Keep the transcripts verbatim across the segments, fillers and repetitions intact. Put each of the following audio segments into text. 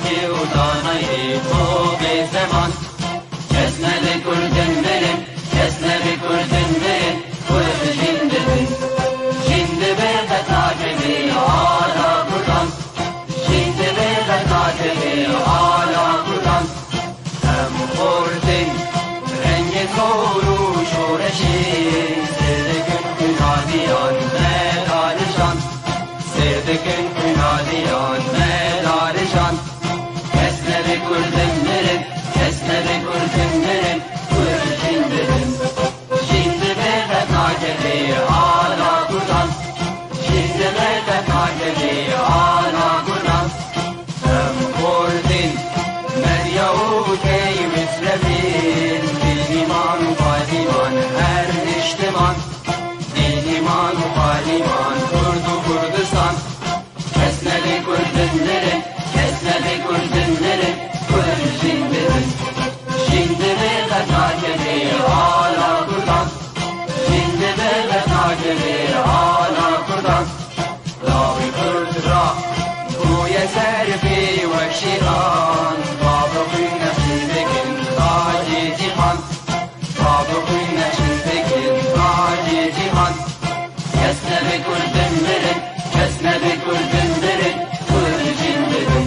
Kê û danayê ço bê zeman. Kes nebe kurdin mirin, kes nebe kurdin mirin, kurd jin dibin. Jin dibe qet nakevê ala kurdan. Jin dibe qet nakevê ala kurdan. Em xortin rengê zor û şoreşê, sêr dikin xwîna diyan me darijan. Sêr dikin xwîna diyan me darijan. Kes nebe kurdin mirin, kes nebe kurdin mirin, kurd jin dibin. Jin dibe qet nakevê ala kurdan. Jin dibe qet nakevê ala kurdan. Em xortin medya û key mislevin, dîniman û padiman her niştiman. Dîniman û padiman, Kurd û Kurdistan. Kes nebe kurdin mirin, kes nebe kurdin mirin, kurd jin dibin. Jin dibe qet nakevê ala kurdan. Jin dibe qet nakevê ala kurdan. Lawê kurd ra bûye ser pê wek şêtan. Bavê xwîn nexşî dikin tacê cîhan. Bavê xwîn nexşî dikin tacê cîhan. Kes nebe kurdin mirin, kes nebe kurdin mirin, kurd jin dibin.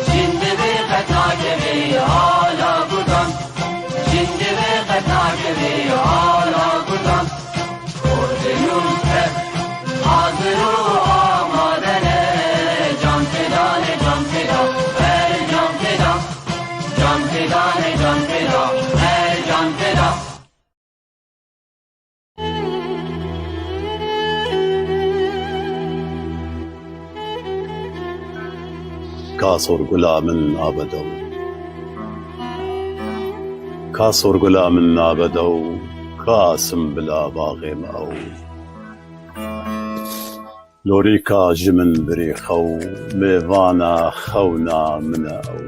Jin dibe qet nakevê ala kurdan. Jin dibe qet nakevê ala kurdan. Kurdê nû tev hazir û amade ne. Can feda ne, can feda, her can feda. Can feda ne, can feda, her can feda. Ka sorgula min nabe dew. Ka sorgula min nabe dew. Ka simbila baxê me ew. Lorîka ji min birî xew, mêvana xewna min e ew.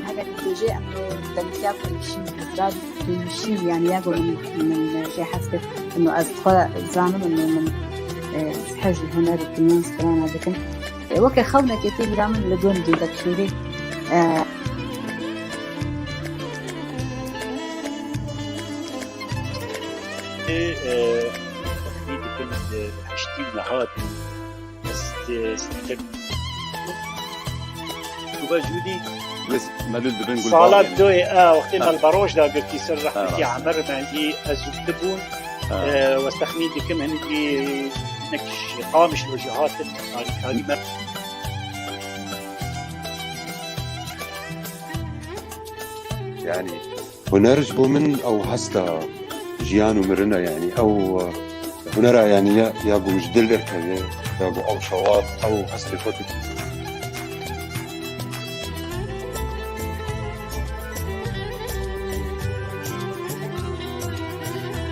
Heger dibêje em dengtiya ku dibişîn, dibişîn, yani ya ku min, min jê hez kir, ino ez xwe zanim, ino min, e, hej û huner û kinyan strana dikim. E, weke xewnekê tê bîra min li gundî de kişûrî, e, Ê, e, texmîn dikim, e, heştî û nehatî, ez, e, ez dikim. Tu be jûdî. Wê melûl dibin gulbabê. Sala doyê, e, wextê me li Baroş da girtî ser rehmetî Emir Mendî, ez zû dibûn. Ha. E, wez texmîn dikim, hinekî, hinek ji Qamişlo jî hatin, alîkarî me. Yani, Huner ji bo min ew hesta jiyan û mirin e, yanî ew, e, hunera, yanî ya, ya ku ji dil derkeve, ya ku ew şewat, ew hestê xwe dike.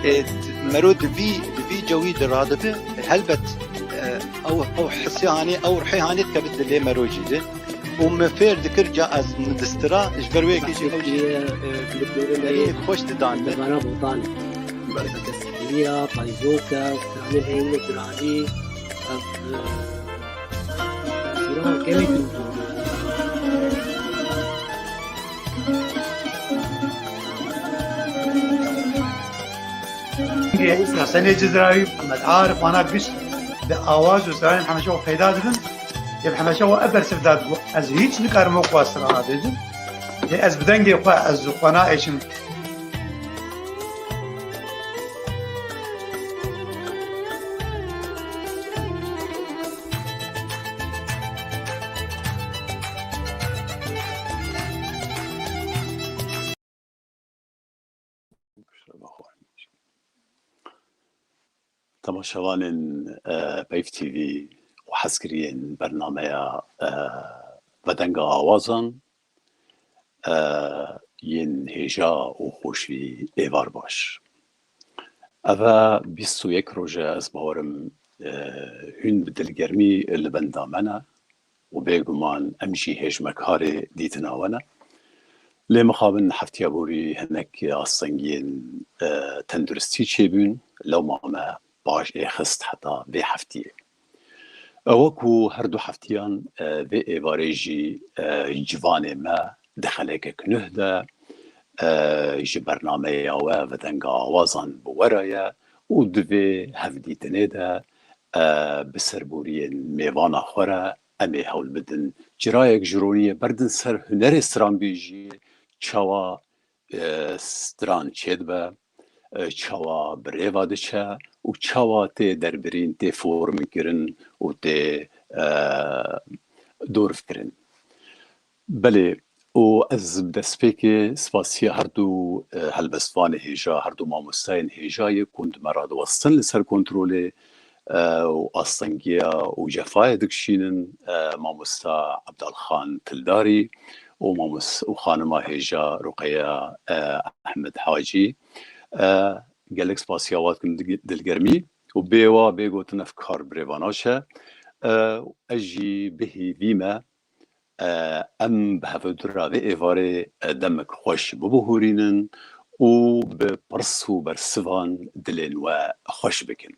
E, mero di vî, di vî cewî de radibe, helbet, e, ew, ew hisê hanê, ew ruhê hanê dikeve dilê mero jî de. û min fêr dikir ca ez min distira, ji ber wê yekê jî ew jî, e, dilê xweş didan min. Bana Botan, Berxeke Sihriya, Payzoka, Stranê Leyînê Giranî, ev, e, sîra kemî tû. Hesenê Cizrawî, Mehmet Arif, wana giş bi awaz û stranên hemeşe xwe peyda dibin. Yê bi hemeşe we ev bersiv da, ez hîç nikarim wek xwe strana bêjim. Yê ez bi dengê xwe, ez xwe naêşim. Temaşevanên, e, Peyv T V û hezkiriyên bernameya, e, Vedenga Awazan, e, yên hêja û xweşî êvar baş. Ev e bîst û yek roj e, ez bawerim, e, hûn bi dilgermî li benda me ne û bêguman em jî hêjmekarê dîtina we ne. Lê mixabin heftiya borî hinek astengiyên, e, tenduristî çêbûn, lewma me paş ê xist heta vê heftiyê. Ewa ku her du heftiyan, e, vê êvarê jî, e, civanê me di xelekek nuh de, e, ji bernameya we ve denga awazan bi we re ye û di vê hevdîtinê de, e, bi serboriyên mêvana xwe re em ê hewl bidin. Çirayek ji roniyê berdin ser hunerê stranbêjiyê, çawa, e, stran çêdibe, e, çawa bi rêva diçe û çawa tê derbirîn, tê formkirin û tê, e, dorvkirin. Belê, û ez bi destpêkê spasiya her du, e, helbestvanê hêja, her du mamostayên hêja yê ku hûn di me re diwestin li ser kontrolê, e, û astengiya û cefayê dikişînin, e, mamosta Ebdalxan Tildarî û mamos-, û xanima hêja Ruqeya, e, Ehmed Hacî. E, gelek spasiya wan dikim di-, dilgermî û bê wa bê gotin ev kar bi rê ve naçe. E, ez jî bi hêvî me, e, em bi hevdû re vê êvarê, e, demek xweş bibihûrînin û bi pirs û bersivan dilên we xweş bikin.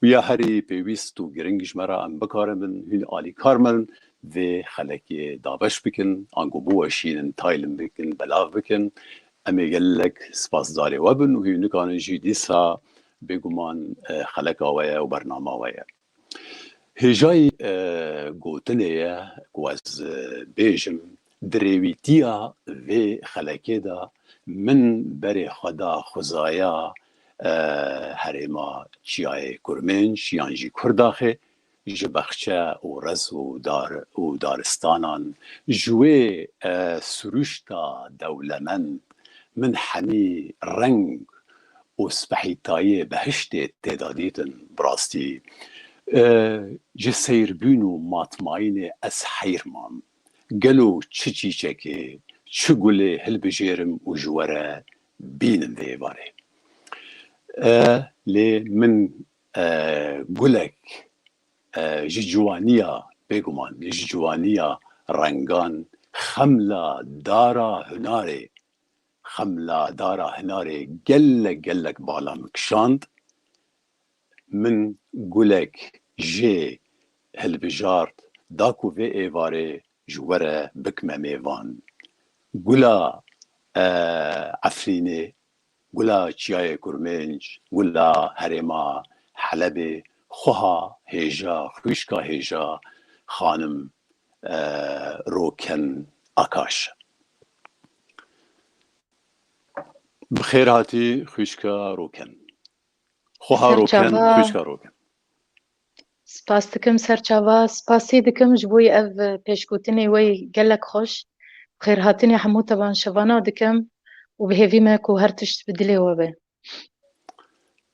Û ya herî pêwîst û giring ji me re em bikarin bin, hûn alîkar me bin, vê xelekê dabeş bikin, ango biweşînin, taylin bikin, belav bikin. Em ê gelek spasdarê we bin û hûn nikarin jî dîsa bêguman, e, xeleka we ye û bernama we ye. Hêjayî, e, gotinê ye ku ez, e, bêjim, di rêwîtiya vê xelekê de min berê xwe da xwezaya, e, herêma Çiyayê Kurmênc yan jî Kurdaxê, ji bexçe û rez û dar û daristanan, ji wê, e, siruşta dewlemend min hemî reng û spehîtayê behiştê tê de dîtin. Bi rastî, e, ji seyrbûn û matmayînê ez heyr mam. Gelo çi çîçekê, çi gulê hilbijêrim û ji we re bînim vê êvarê? E, lê min, e, gulek, e, ji ciwaniya, bêguman, ji ciwaniya rengan, xemla dara hunarê, xemla dara hunarê gelek, gelek bala min kişand. Min gulek jê hilbijart, da ku vê êvarê ji we re bikime mêvan. Gula, e, Efrînê, gula Çiyayê Kurmênc, gula herêma Helebê, xweha hêja, xwişka hêja, xanim, e, Roken Akaş. Bi xêr hatî xwişka Roken. Xweha Roken, Serçava. Xwişka Roken. Spas dikim Serçava, spasî dikim ji bo ev pêşgotinê we gelek xweş. Xêrhatinê hemû tevanşevana dikim û bi hêvî me ku her tişt bi dilê we be.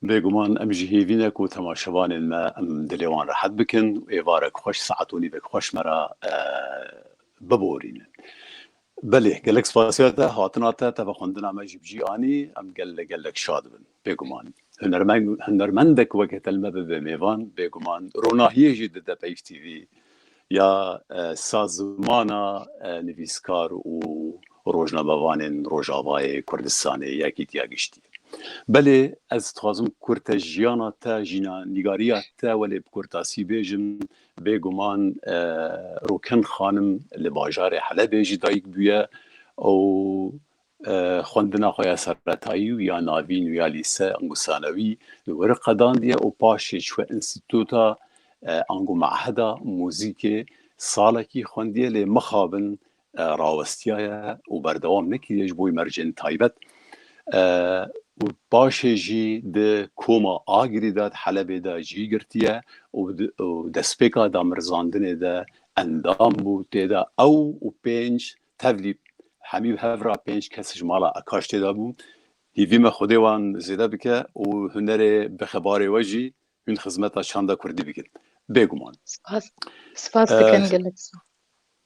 Bêguman em jî hêvî ne ku temaşevanên me em dilê wan rehet bikin û êvarek xweş, saet û nîvek xweş me re, e, biborînin. Belê, gelek spasiya te, hatina te, te ve xwendina me jî bi cî anî, em gelek, gelek şad bin, bêguman. Hunermend-, hunermendek weke te li me bibe mêvan, bêguman ronahiyê jî dide Peyv T V ya, e, sazmana, e, nivîskar û rojnamevanên Rojavayê Kurdistanê, Yekîtiya Giştî. Belê, ez dixwazim kurte jiyana te, jîna nîgariya te welê bi kurtasî bêjim. Bêguman, e, Roken xanim li bajarê Helebê jî dayik bûye û, e, xwendina xwe ya seretayî û ya navîn û ya lîse ango sanewî li wir qedandiye û paşê çûye înstîtuta, e, ango meheda muzîkê salekî xwendiye, lê mixabin, e, rawestiyaye û berdewam nekiriye ji bo mercên taybet. E, û paşê jî di koma Agirî de, di Helebê de cî girtiye û di, û destpêka damirizandinê de endam bû. Tê de ew û pênc tevlî, hemî bi hev re pênc kes ji mala Ekaş tê de bûn. Hîvî me Xwedê wan zêde bike û hunerê bi xebarê we jî hûn xizmeta çanda kurdî bikin. Bêguman. Spas, spas, e, dikim gelek.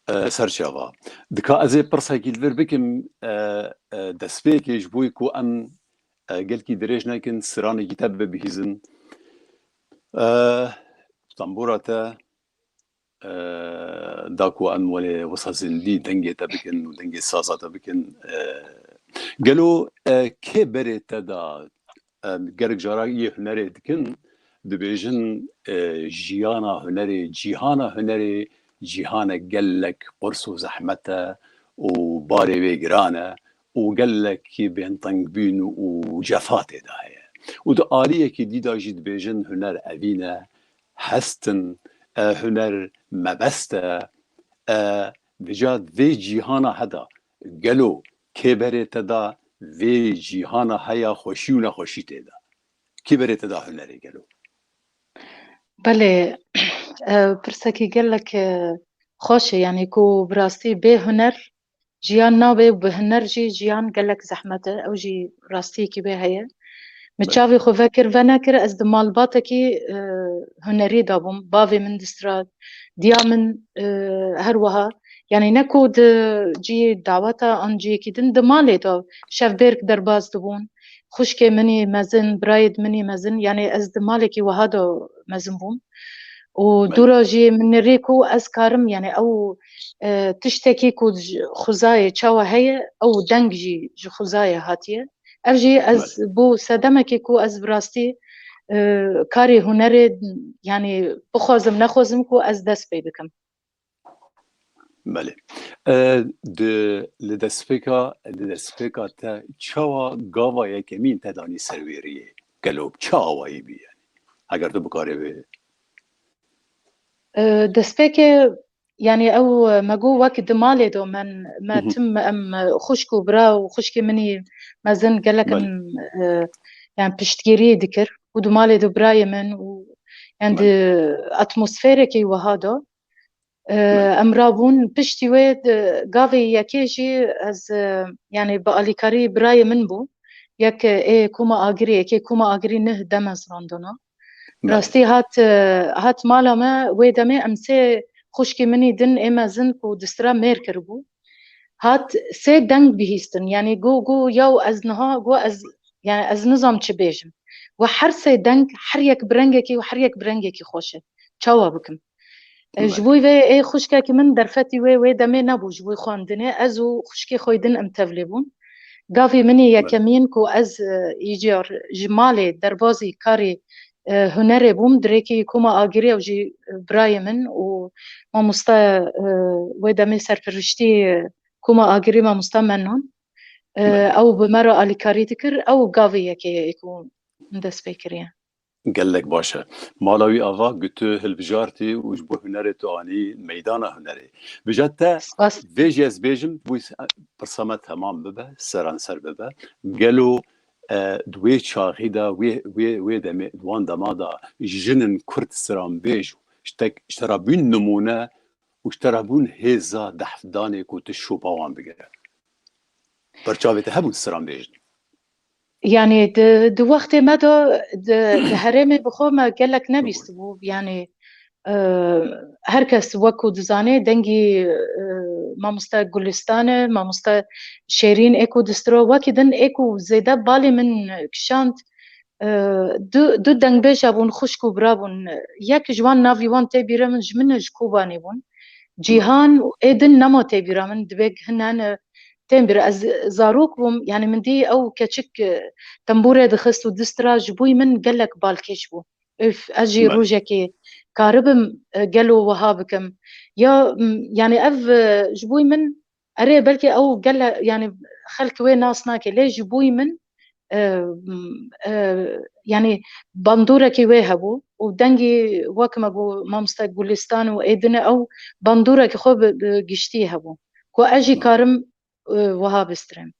E, Serçava. Dika ez ê pirsekî li vir bikim, e, e, destpêkê ji bo ku em, e, gelkî dirêj nekin, stranekî te bibihîzin. E, tembûra te, e, da ku em welê wisa zindî dengê te bikin û dengê saza te bikin. E, gelo, e, kê berê te da, e, gelek cara yê hunerê dikin, dibêjin, e, jiyana hunerê, cîhana hunerê, cîhanek gelek qurs û zehmet e û barê wê giran e û gelekî bêntengbîn û cefa tê de heye. Û di aliyekî dî de jî dibêjin huner evîn e, hest in, e, huner mebest e, e, vêca vê cîhana heda gelo kê berê te da vê cîhana heya xweşî û nexweşî tê de? Kê berê te da hunerê gelo? Belê, e, pirsekî gelek, e, xweş e, yanî ku bi rastî bê huner jiyan nabe û bi huner jî jiyan gelek zehmet e. Ew jî rastiyekî wê heye. Min çavê xwe vekir, venekir, ez di malbatekî, e, hunerî de bûm. Bavê min distira, diya min, e, her wiha. Yanî ne ku di cihê daweta an cihekî din, di malê de şevbêrk derbas dibûn. Xwişkê min î mezin, birayê min î mezin, yanî ez di malekî wiha de mezin bûm. Û dûra jî min nirî ku ez karim, yanî ew, e, tiştekî ku ji xwezayê çawa heye, ew deng jî ji xwezayê hatiye. Ev jî ez bû sedemekê ku ez bi rastî, e, karê hunerê, yanî bixwazim nexwazim ku ez dest pê bikim. Belê. E, di, li destpêka, li destpêka te çawa gava yekemîn te danî ser wê riyê? Gelo bi çi awayî bî yani? Eger tu bikarê wê. E, destpêkê, yanî ew, e, me got wek di malê de men, me tim em, e, xwişk û bira û xwişkê min î mezin gelek em, e, yani piştgirî dikir û di malê de birayê min û yani di atmosferekê wiha de. E, em rabûn piştî wê di gavê yekê jî ez, e, yani bi alîkarî birayê min bû. Yek, e, ê Koma Agirî, yekê Koma Agirî neh dem ez randana. Rastî hat, e, hat mala me, wê demê em sê xwişkê min î din ê mezin ku distira mêr kiribû. Hat sê deng bihîstin. Yani got, got, yaw ez niha, got ez, yani ez nizam çi bêjim. Got her sê deng, her yek bi rengekî û her yek bi rengekî xweş e. Çawa bikim? E, ji bo vê ê xwişkekî min derfetî wê, wê demê nebû ji bo xwendinê. Ez û xwişkê xwe din em tevlê bûn. Gavê min ê yekemîn ku ez, e, îcar ji malê derbazî karê, e, hunerê bûm, dirêkî Koma Agirî ew jî, e, birayê min û mamoste, e, wê demê serpiriştî, e, Koma Agirî mamoste Mennan. E, ew bi me re alîkarî dikir, ew gavê yekê ye ê ku min dest pê kiriye. Gelek baş e. Mala wî ava ku tu hilbijartî û ji bo hunerê tu anî meydana hunerê. Bija te vê jî ez bêjim, wî pirsa me temam bibe, seranser bibe. Gelo, e, di wê çaxî de, wê, wê, wê demê, di wan dema de jin in kurd stranbêj û ji te, ji te re bûn nimûne û ji te re bûn hêza dehfdanê ku tu şopa wan bigire? Berçavê te hebûn stranbêj? Yani di, di wextê me de di, di herêmê bi xwe me gelek nebîstibû. Yani, e, her kes wek ku dizanê dengî, e, mamoste Gulistane, mamoste Şêrîn ê ku distiro, wekî din ê ku zêde balê min kişand, e, du, du dengbêja bûn, xwişk û bira bûn. Yek ji wan navî wan tê bîra min, ji min e, ji Kobanê bûn. Cîhan û ê din nema tê bîra min, divê hine ne tên bîra. Ez zarok bûm, yani min dî ew keçik, e, tembûrê dixist û distira, ji bo min gelek balkêş bû. Üf, ez jî rojekê karibim, e, gelo wiha bikim. Ya, m, yani ev, e, ji bo min, erê, belkî ew gele, yani xelk wê nas nake, lê ji bo min, e, m, e, yani bandoreke wê hebû û dengî wek me got mamoste Gulistan û ê din e, ew bandoreke xwe bi, bi giştî hebû ku ez jî karim, e, wiha bistirim.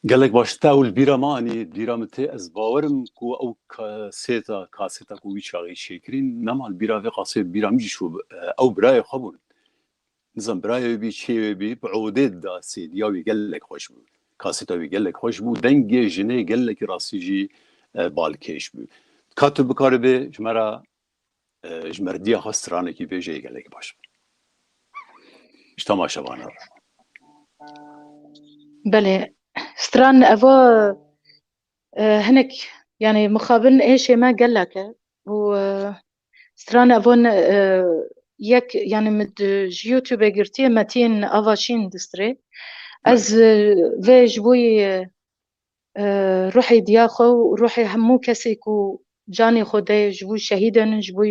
Gelek baş, te ew li bîra me anî, bîra min tê, ez bawer im ku ew kasêta, kasêta ku wî çaxê çêkirîn, nema li bîra vê qasê bîra min jî çû, e, ew birayê xwe bûn. Nizam birayê wê bî, çê wê bî, bi odê da sêdiya wî gelek xweş bû. Kasêta wî gelek xweş bû, dengê jinê gelekî rastî jî, e, balkêş bû. Ka tu bikaribê ji me re e, ji merdiya xwe stranekî bêje yê gelek baş. Ji temaşevana re. Belê, stran evo, e, hinek, yani mixabin êşê me gelek e û, e, stran evo ne, e, yek, yani min di, ji YouTube girtiye Metîn Avaşîn distrê. Ez, e, vê ji bo yê, e, ruhê diya xwe û ruhê hemû kesê ku canê xwe de ji bo şehîdên, ji bo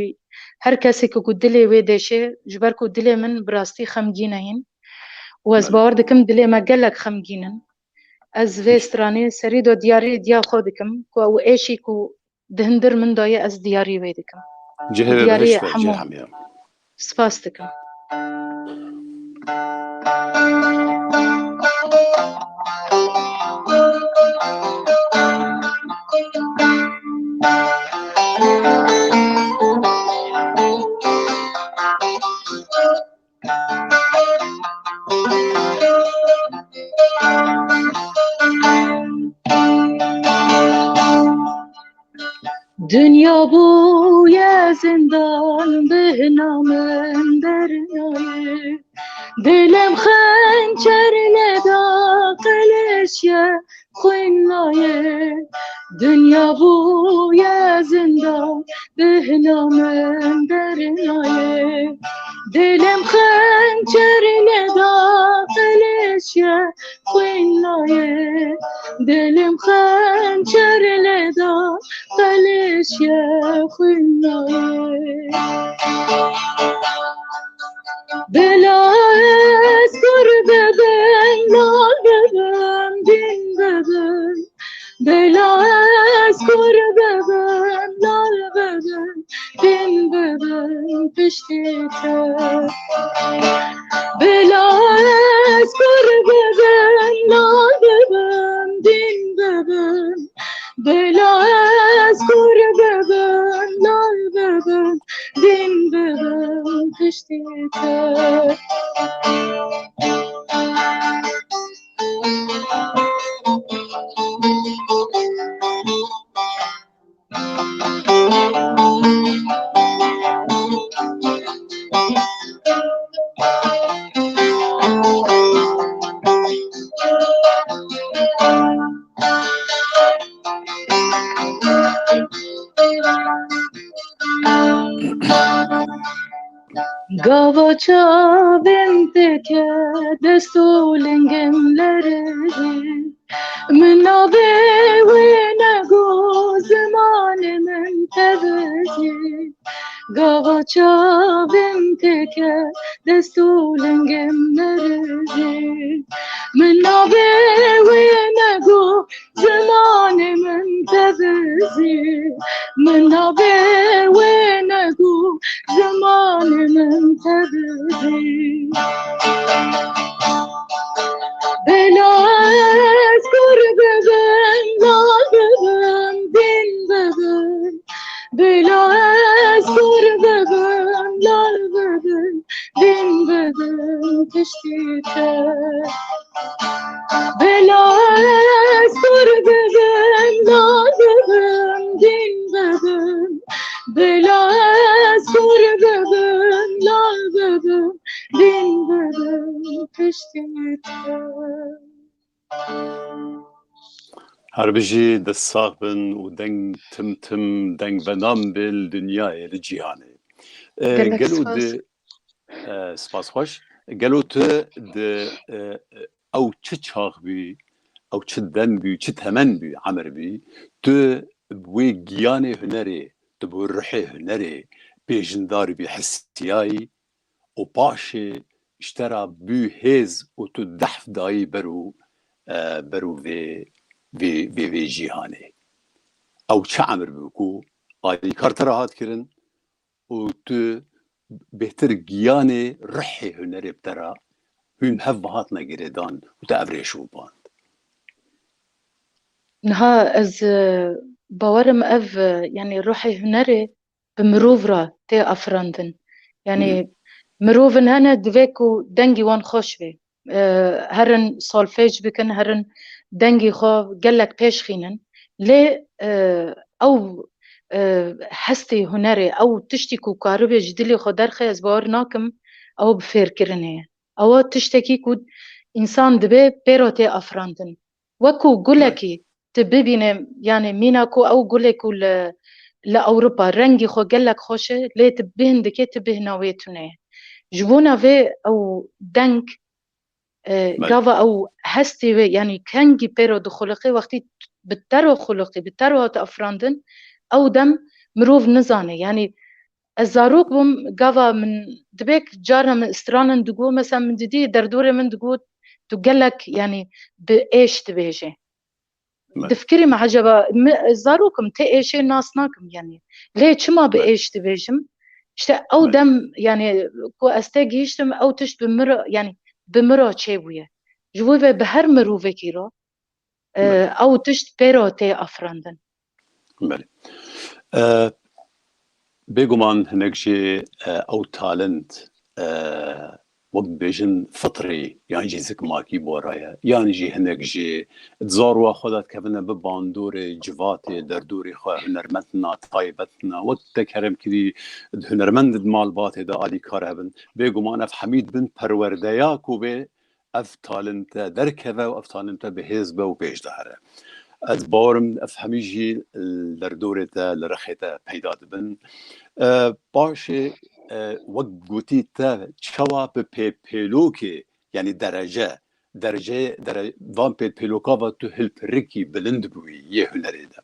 her kesê ku dilê wê deşê, ji ber ku dilê min bi rastî xemgîn e hîn. Û ez Belê. bawer dikim dilê me gelek xemgîn in. Ez vê stranê serî de diyarî diya xwe dikim ku ew êşî ku di hundir min de ye, ez diyarî wê dikim. Cihê wê Diyarî bihişt be, hemû. cihê hemiyan. Spas dikim. Dinya bûye zindan, bêhna min dernayê. Dilê min xençer lê da, qelêşiye xwîn nayê. Dinya bûye zindan, bêhna min dernayê. Dilê min xençer lê da, qelêşiye xwîn nayê. Dilê min xençer lê da, qelêşiye xwîn nayê. Bila ez kur bibim, lal bibim, dîn bibim. Bila ez kur bibim, lal bibim, dîn bibim piştî te. Bila ez kur bibim, lal bibim, dîn bibim. Bila ez kur bibim, lal bibim, dîn bibim piştî te. Gava çavên teke, dest û lingim lerizî. Min navê wê nego, zimanê min tevizî. Gava çavên teke, dest û lingim lerizî. Min navê wê nego, zimanê min tevizî. Min navê wê nego, zimanê min tevizî. Bila ez kur bibim, lal bibim, dîn bibim. Bila ez kur bibim, lal bibim, dîn bibim piştî te. Bila ez kur bibim, lal bibim, dîn bibim. Bila ez kur bibim, lal bibim, dîn bibim piştî te. Her bijî, dest sax bin û deng tim tim, deng benan bi li dinyayê, li cîhanê. E, Gelek gelo spas. di, e, spas xweş. Gelo tu di, e, ew çi çax bî, ew çi dem bî, çi temen bî, emir bî, tu bi wê giyanê hunerê, tu bi wê ruhê hunerê pêjindar bî, hesiyayî, û paşê ji te re bû hêz û tu dehf dayî ber û, e, ber û vê, vê, vê, vê cîhanê. Ew çi emir bû ku alîkar te re hat kirin û tu bêhtir giyanê rihê hunerê bi te re hûn hev ve hatine girêdan û tu ev rêş û band? Niha ez, e, bawerim ev, e, yani ruhê hunerê bi mirov re tê afirandin. Yani Hı. mirovin hene divê ku dengî wan xweş be. E, herin solfej bikin, herin dengî xwe gelek pêş xînin. Lê, e, ew, e, hestê hunerê, ew tiştî ku karibe ji dilê xwe derxe, ez bawer nakim ew bi fêrkirinê ye. Ewa tiştekî ku însan dibe pê re tê afirandin. Wekû gulekî tu bibîne, yani mîna ku ew gulê ku li, li Ewropa, rengî xwe gelek xweş e, lê tu bêhn dikê, tu bêhna wê tune ye. Ji bona vê ew deng, e, Belê. gava ew hestê wê, yanî kengî pêro dixuliqê, wextî bi te re xuliqî, bi te re hate afirandin, ew dem mirov nizane. Yanî ez zarok bûm, gava min dibêk carna min stranan digot, mesela min didî derdorê min digot, tu gelek, yanî bi êş dibêjê. Belê. Difikirî me eceba, mi, zarok im, tê êşê nas nakim, yanî. Lê çima bi Belê. êş dibêjim? İşte ew Belê. dem, yanî, ku ez tê gihîştim, ew tişt bi min re, yanî, bi min re çêbûye. Ji bo vê bi her mirovekî re, e, Belê. ew tişt pêro tê afirandin. Belê. E, bêguman hinek jî, e, ew talent, e, wek dibêjin fitrî, yan jî zikmakî bora ye, yan jî hinek jî di zarwa xwe de dikevine bi bandorê, civatê, derdorê xwe, hunermendina taybetna, wek te kerem kirî, hunermend di malbatê de alîkar hebin. Bêguman ev hemî dibin perwerdeya ku bê ev talente derkeve û ev talente bi hêz be û pêş de here. Ez bawerim ev hemî jî li derdorê te, li rexê te peyda dibin. E, paşê, e, wek gotî te çawa bi pêpêlokê, yanî derece, derece, dere-, van pêpêloka ve tu hilpirikî bilind bûyî yê hunerê de.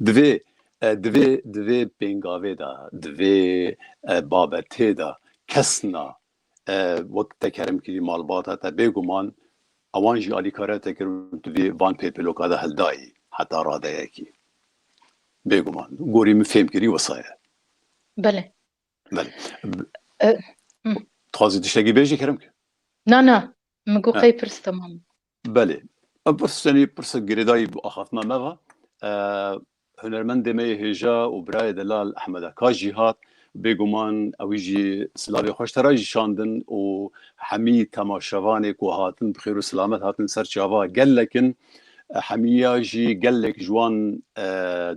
Divê, e, divê, divê pêngavê de, divê, e, babetê de kesna, e, wek te kerem kirî malbata te, bêguman ewan jî alîkariya te kir û tu vê van pêpêloka de hildayî heta radeyekî. Bêguman. Gorî min fêm kirî wisa ye. Belê. Belê. E, hı. Dixwazî tiştekî bêjî kerem ke? Na, na. Min got Ha. qey pirs temam. Belê. Ev pirs, yanî pirsa girêdayî bi axaftina me ve. E, hunermendê me yê hêja û birayê delal Ehmed Eka jî hat. Bêguman ewî jî silavê xwe ji te re jî şandin û hemî temaşevanê ku hatin bi xêr û silamet hatin ser çava gelek in. E, hemiya jî gelek ji wan, e,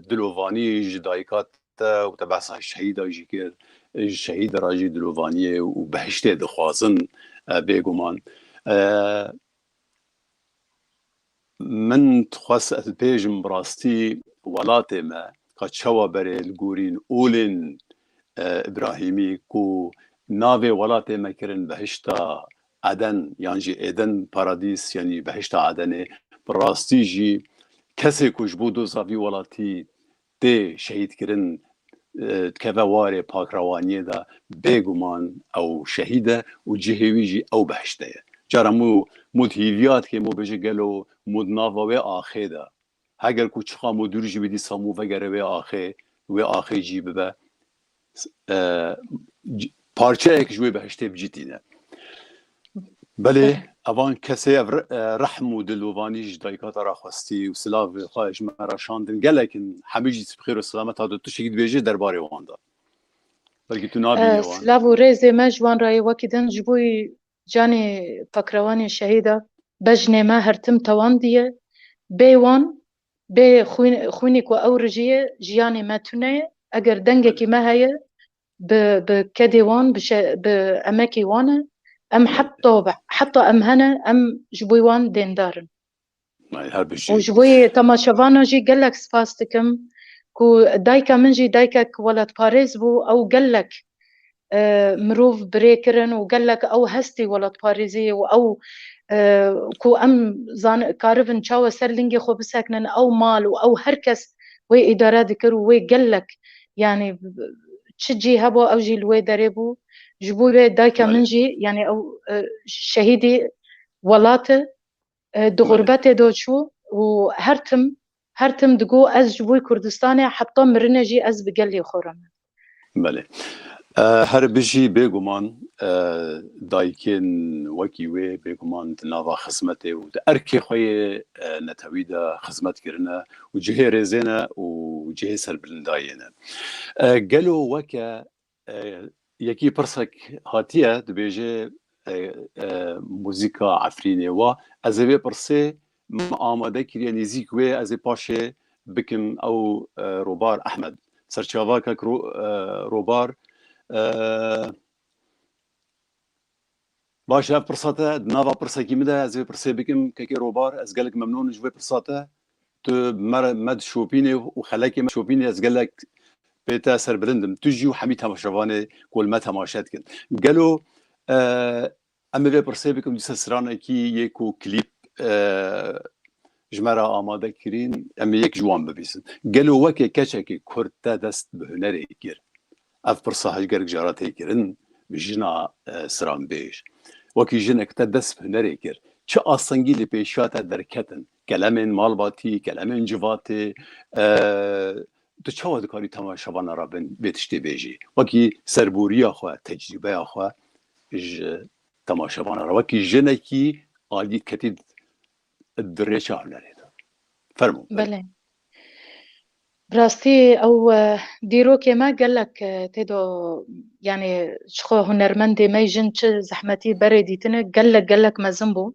dilovanî ji dayika te û te behsa şehîda jî kir. Ji şehîd re jî dilovaniyê û behiştê dixwazin, e, bêguman. E, Min dixwest ez bêjim, bi rastî welatê me ka çawa berê li gorîn olên, e, Îbrahîmî ku navê welatê me kirin Behişta Eden yan jî Êden Paradîs, yanî Behişta Edenê, bi rastî jî kesê ku ji bo doza vî welatî tê şehîdkirin, e, dikeve warê pakrewaniyê de, bêguman ew şehîd e û cihê wî jî ew behişte ye. Cara mû, mû di hîviya dike, mû bêje gelo mû di nava wê axê de. Heger ku çiqa mû dûr jî bî, dîsa mû vegere wê axê, wê axê cî bibe. E, c-, parçeyek ji wê behiştê bi cî tîne. Belê, evan kesê ev re-, e, rehm û dilovanî ji dayika te re xwestî û silavê xwe ji me re şandin gelek in. Hemî jî bi xêr û selamet hatin. Tu tiştekî dibêjî derbarê wan de. Belkî tu nabînî E, wan. silav û rêzê me ji wan re yê wekî din ji bo canê pakrewanê şehîda bejnê me her tim tewandiye. Bê wan, bê xwîn-, xwînî ku ew rijiye, jiyanê me tune ye. Eger dengekî me heye, bi, bi kedê wan, bi şe-, bi emekê wan e. Em heta be, heta em hene, em ji bo wan dêndar in. Ay, her Û bijî. ji bo yê temaşevanan jî gelek spas dikim ku dayika min jî daykek welatparêz bû, ew gelek, e, mirov birê kirin û gelek ew hestî welatparêziyê û ew, e, ku em zan-, karibin çawa ser lingê xwe bisekinin, ew mal û ew her kes wê îdare dikir û wê gelek, yanî çi cî hebû ew jî li wê derê bû. Ji bo wê dayika min Belê. jî, yanî ew, e, şehîdî welat e, e, di Belê. xurbetê de çû û her tim, her tim digo ez ji bo Kurdistanê heta mirinê jî ez bi gelê xwe re me. Belê. E, her bijî bêguman, e, dayikên wekî wê bêguman di nava xizmetê û di erkê xwe yê, e, netewî de xizmet kirine û cihê rêzê ne û cihê serbilindayê ne. E, gelo weke, e, yekî pirsek hatiye, dibêje, e, e, muzîka Efrînê wa, ez ê vê pirsê min amade kiriye nêzîk wê, ez ê paşê bikim ew, e, Robar Ehmed. Serçava kek Ro-, e, Robar, e, baş e, ev pirsa te, di nava pirsekî min de ez ê pirsê bikim, kekê Robar, ez gelek memnûn ji vê pirsa te. Tu me re, me dişopînê û xelekê me dişopînê, ez gelek pê te serbilind im. Tu jî û hemî temaşevanê ku li me temaşe dikin. Gelo, e, em ê vê pirsê bikim, dîsa stranekî yê ku klîp, e, ji me re amade kirîn, em ê yek ji wan bibîsin. Gelo weke keçekê Kurd te dest bi hunerê kir? Ev pirsa hej gelek cara tê kirin, jina, e, stranbêj. Wekî jinek te dest bi hunerê kir. Çi astengî li pêşiya te derketin? Kelemên malbatî, kelemên civatê, e, tu çawa dikarî temaşevana re bin, vê tiştê bêjî? Wekî serborîya xwe, tecrîbeya xwe ji temaşevana re. Wekî jinekî alî ketî di rêça hunerê de. Fermo. Belê. Bi rastî ew, e, dîrokê me gelek, e, tê de, yanî, ji xwe hunermendê me jin çi zehmetî berê dîtine, gelek, gelek mezin bû.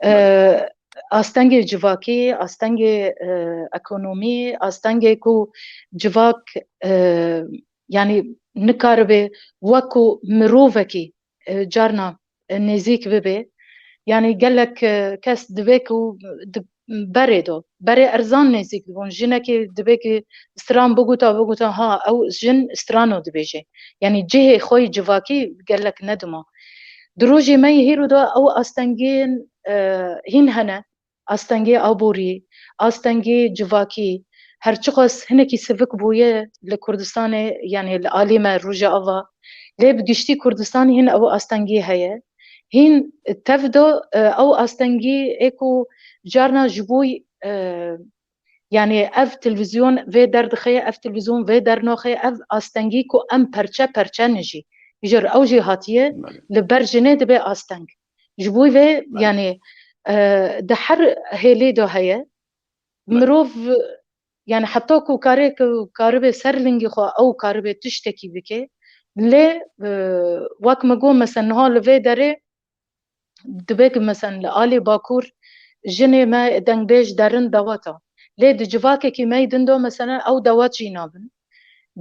E, Belê. Astengê civakî, astengê, e, ekonomî, astengê ku civak, e, yanî nikaribe wekû mirovekî, e, carna, e, nêzîk bibe. Yanî gelek, e, kes divê ku di berê de, berê erzan nêzîk dibûn. Jinekê divê ku stran biguta, biguta, ha, ew jin strano dibêje. Yanî cihê xwe yê civakî gelek nedima. Di rojê me yê hîro de ew astengên, e, hîn hene. Astengê aborî, astengê civakî, her çiqas hinekî sivik bûye li Kurdistanê, yanî li alî me Rojava, lê bi giştî Kurdistanê hîn ew astengî heye. Hîn tev de, e, ew astengî ê ku carna ji bo, e, yanî ev televîzyon vê derdixe, ev televîzyon vê dernaxe, ev astengî ku em perçe perçe ne jî. Îcar ew jî hatiye Belê. Li ber jinê dibe asteng. Ji bo vê, Belê. yanî, e, di her hêlê de heye. Belê. Mirov, yanî heta ku karê ku karibe ser lingê xwe ew karibe tiştekî bike. Lê, e, wek min got, mesela niha li vê derê dibe ku mesela li alî Bakur jinê me dengbêj derin daweta. Lê di civakekî me yê din de mesela ew dawet jî nabin.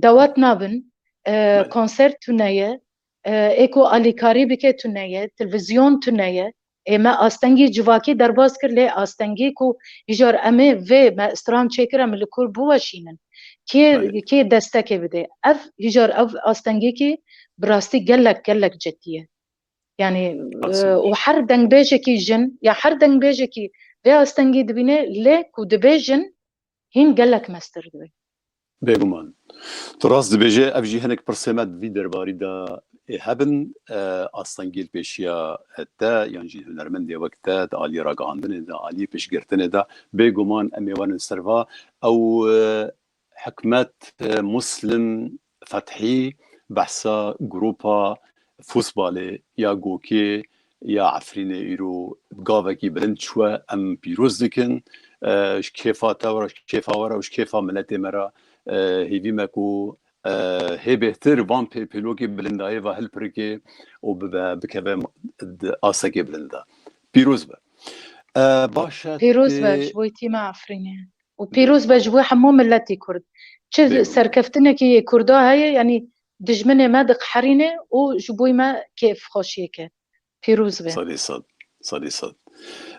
Dawet nabin, e, Belê. konser tune ye, e, ê ku alîkarî bike tune ye, televîzyon tune ye. Ê me astengî civakî derbas kir, lê astengî ku îcar em ê vê me stran çêkir, em li kur biweşînin. Kê, Belê. kê destekê bide? Ev îcar ev astengekî bi rastî gelek, gelek cidî ye. Yanî, Qasî. e, û her dengbêjekî jin, ya her dengbêjekî vê astengî dibîne, lê ku dibê jin, hîn gelek mestir dibe. Bêguman. Tu rast dibêje, ev jî hinek pirsê me di vî derbarî de ê hebin, e, astengî li pêşiya te, yan jî hunermendê wek te, di aliyê ragihandinê de, aliyê pêşgirtinê de, bêguman em ê werin ser va. Ew, e, Hikmet, e, Muslim Fethî behsa grupa fûsbalê ya Gokê ya Efrînê îro bi gavekî bilind çûye, em pîroz dikin. E, ji kêfa te re, ji kêfa we re û ji kêfa miletê me re, e, hêvî me ku, e, hê bêhtir van pê-, pêlokê bilindayê ve hilpirike û bibe, bikeve di astekê bilind de. Pîroz be. E, baş e, Pîroz be tê- ji bo tîma Efrînê. Û pîroz be ji bo hemû miletî Kurd. Çi Bêguman. serkeftinekî yê Kurda heye, yanî dijminê me diqeherîne û ji bo me kêfxweşiyê ke. Pîroz be. Sedî sed. Sedî sed.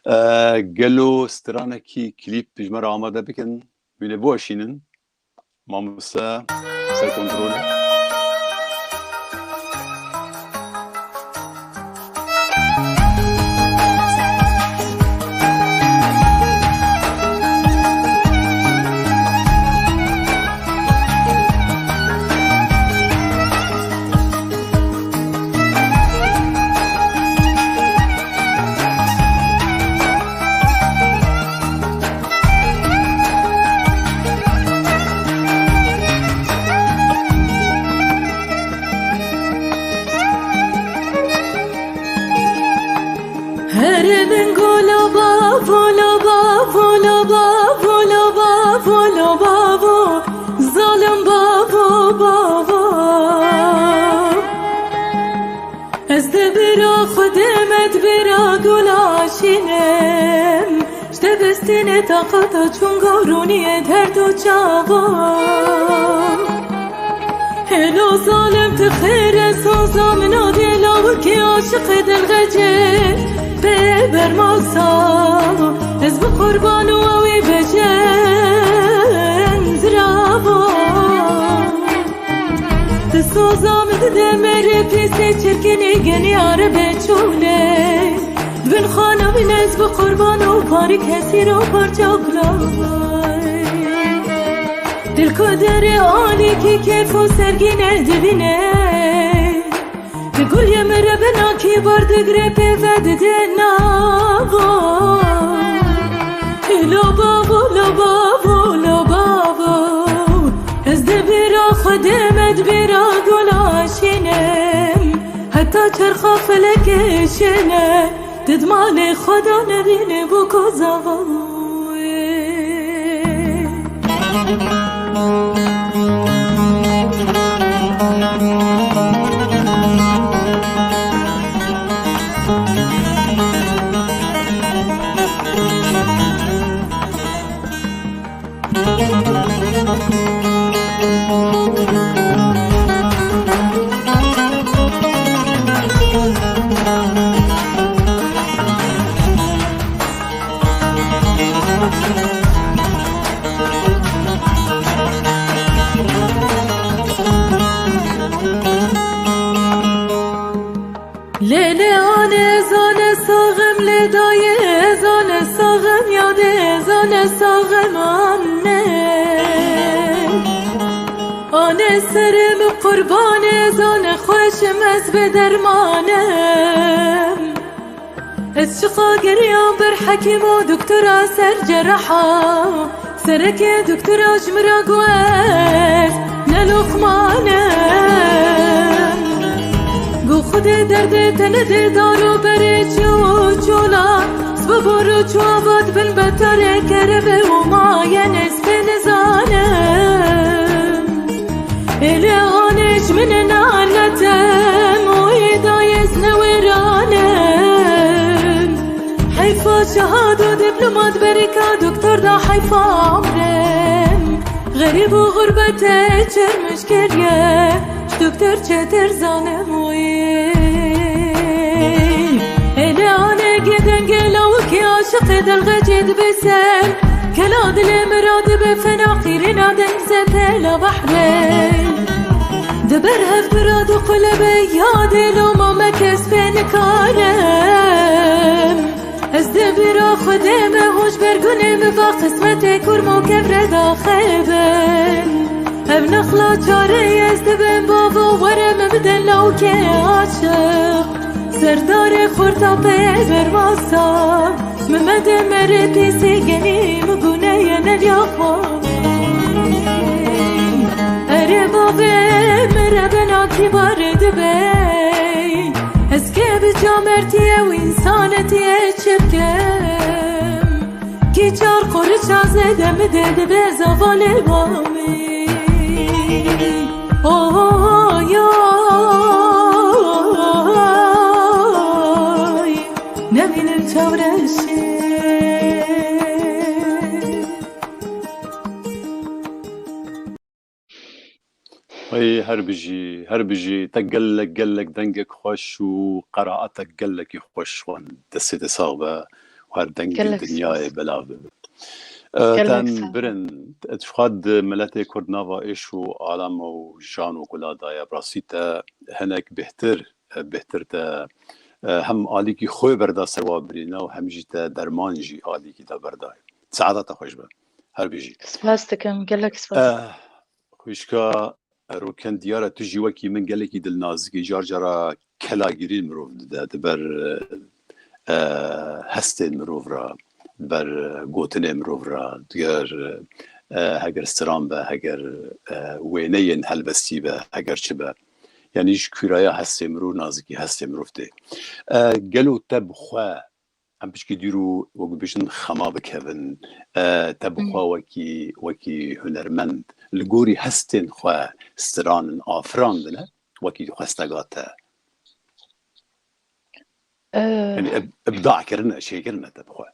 E, gelo stranekî klîp ji me re amade bikin? Wî lê biweşînin. Mamoste, ser kontrolê. Here bin gola bavo, lo bavo, lo bavo, lo bavo, lo bavo, zalim bavo, bavo. Ez de bira xwe demê, bira gola şînim. Ji debistînê taqata çûn gorûniyê derd û çavan. Hêlo zalim, tu xêr e, soza min a dê lawikê aşiqê dilxecê bê bermasa. Ez bi qurban û ew ê bêjin ziravo. Kenê genî arebe çûlê, di bin xana min ez bi qurban û parî kesîr û parça gulavay. Dil ku derê alîkî kêf û sergî nedibîne, di gulê min re binakî bar digre pê ve dide nava. Lo bavo, lo bavo, lo bavo, ez di bîra Xwedê me di bîra gula şînim. Heta çerxa felekê şêne, di dimalê xwe de nebîne bû ku zava wê. Lê lê anê zane saxim, lê dayê zane saxim, yadê zane saxim anne. Anê serê min qurbanê zane xweşim ez bê dermanim. Ez çiqa geriyam ber hekîm û doktora ser ceraha. Serekê doktora ji min re got, ne Luqman e. Got, Xwedê derdê te nede dar û berê çi û çola. Sibe bor û çavat bin betarê kerebe û mayen ez pê nizanim. Êlê anê ji min nanetim û ê dayê ez newêranim. Heyfa şehado diplomat berika doktor da heyfa amrem. Xerîb û xurbetê çermiş kiriye, ji doktor çetir zanim wî. Êlê anê gê dengê lawikê aşiqê delxecê dibe ser. Kela dilê min ra dibe fena qîrêna dengze tela behrê. Di ber hev bira du qulebe yadê loma me kes pê nikarim. Ez di bîra Xwedê me hûn ji ber gunê min va qismetê kurm û kevre daxebin. Ev nexla çareyê ez dibim bavo were min bide lawkê aşiq. Serdarê xurta pê bermasa, min mede merê pîsê genî min guneye neriya xwe. Erê bavê min re bena kîbarê dibe. Ez kê bi camertiyê û însanetiyê çi bikim? Kî çar qoriça zêde min dê dibe zavalê wamî. Oy, oy, nemînim çawreşê. Ey her bijî, her bijî. Te gelek, gelek dengek xweş û qeraatek gelekî xweş xwend. Destê te sax be û her dengê Gelek dinyayê spas. belav bibe. E, Gelek ten spas. birin, tu xwe di miletê Kurd nava êş û alama û jan û gula daye. Bi rastî te hinek bêhtir, e, bêhtir te, e, hem alîkî xwe berda ser wa birîna û hem jî te derman jî alîkî te berdayê. Saeta te xweş be. Her bijî. Spas dikim, gelek spas. E, Xwişka Roken, diyar e, tu jî wekî min gelekî dilnazik î. Car cara kelagirî mirov dide, di ber, e, hestên mirov re, di ber, e, gotinê mirov re, diger, e, heger stran be, heger, e, wêneyên helbestî be, heger çi be. Yanî ji kûraya hestê mirov, nazikî hestê mirov tê. E, gelo te bi xwe Em piçkî dûr û wek bibêjin xema bikevin. E, te bi Hmm. xwe wekî, wekî hunermend li gorî hestên xwe stiranin afirandine, wekî xwestega te. E, Yanî ib-, ibda kirine, çêkirine te bi xwe.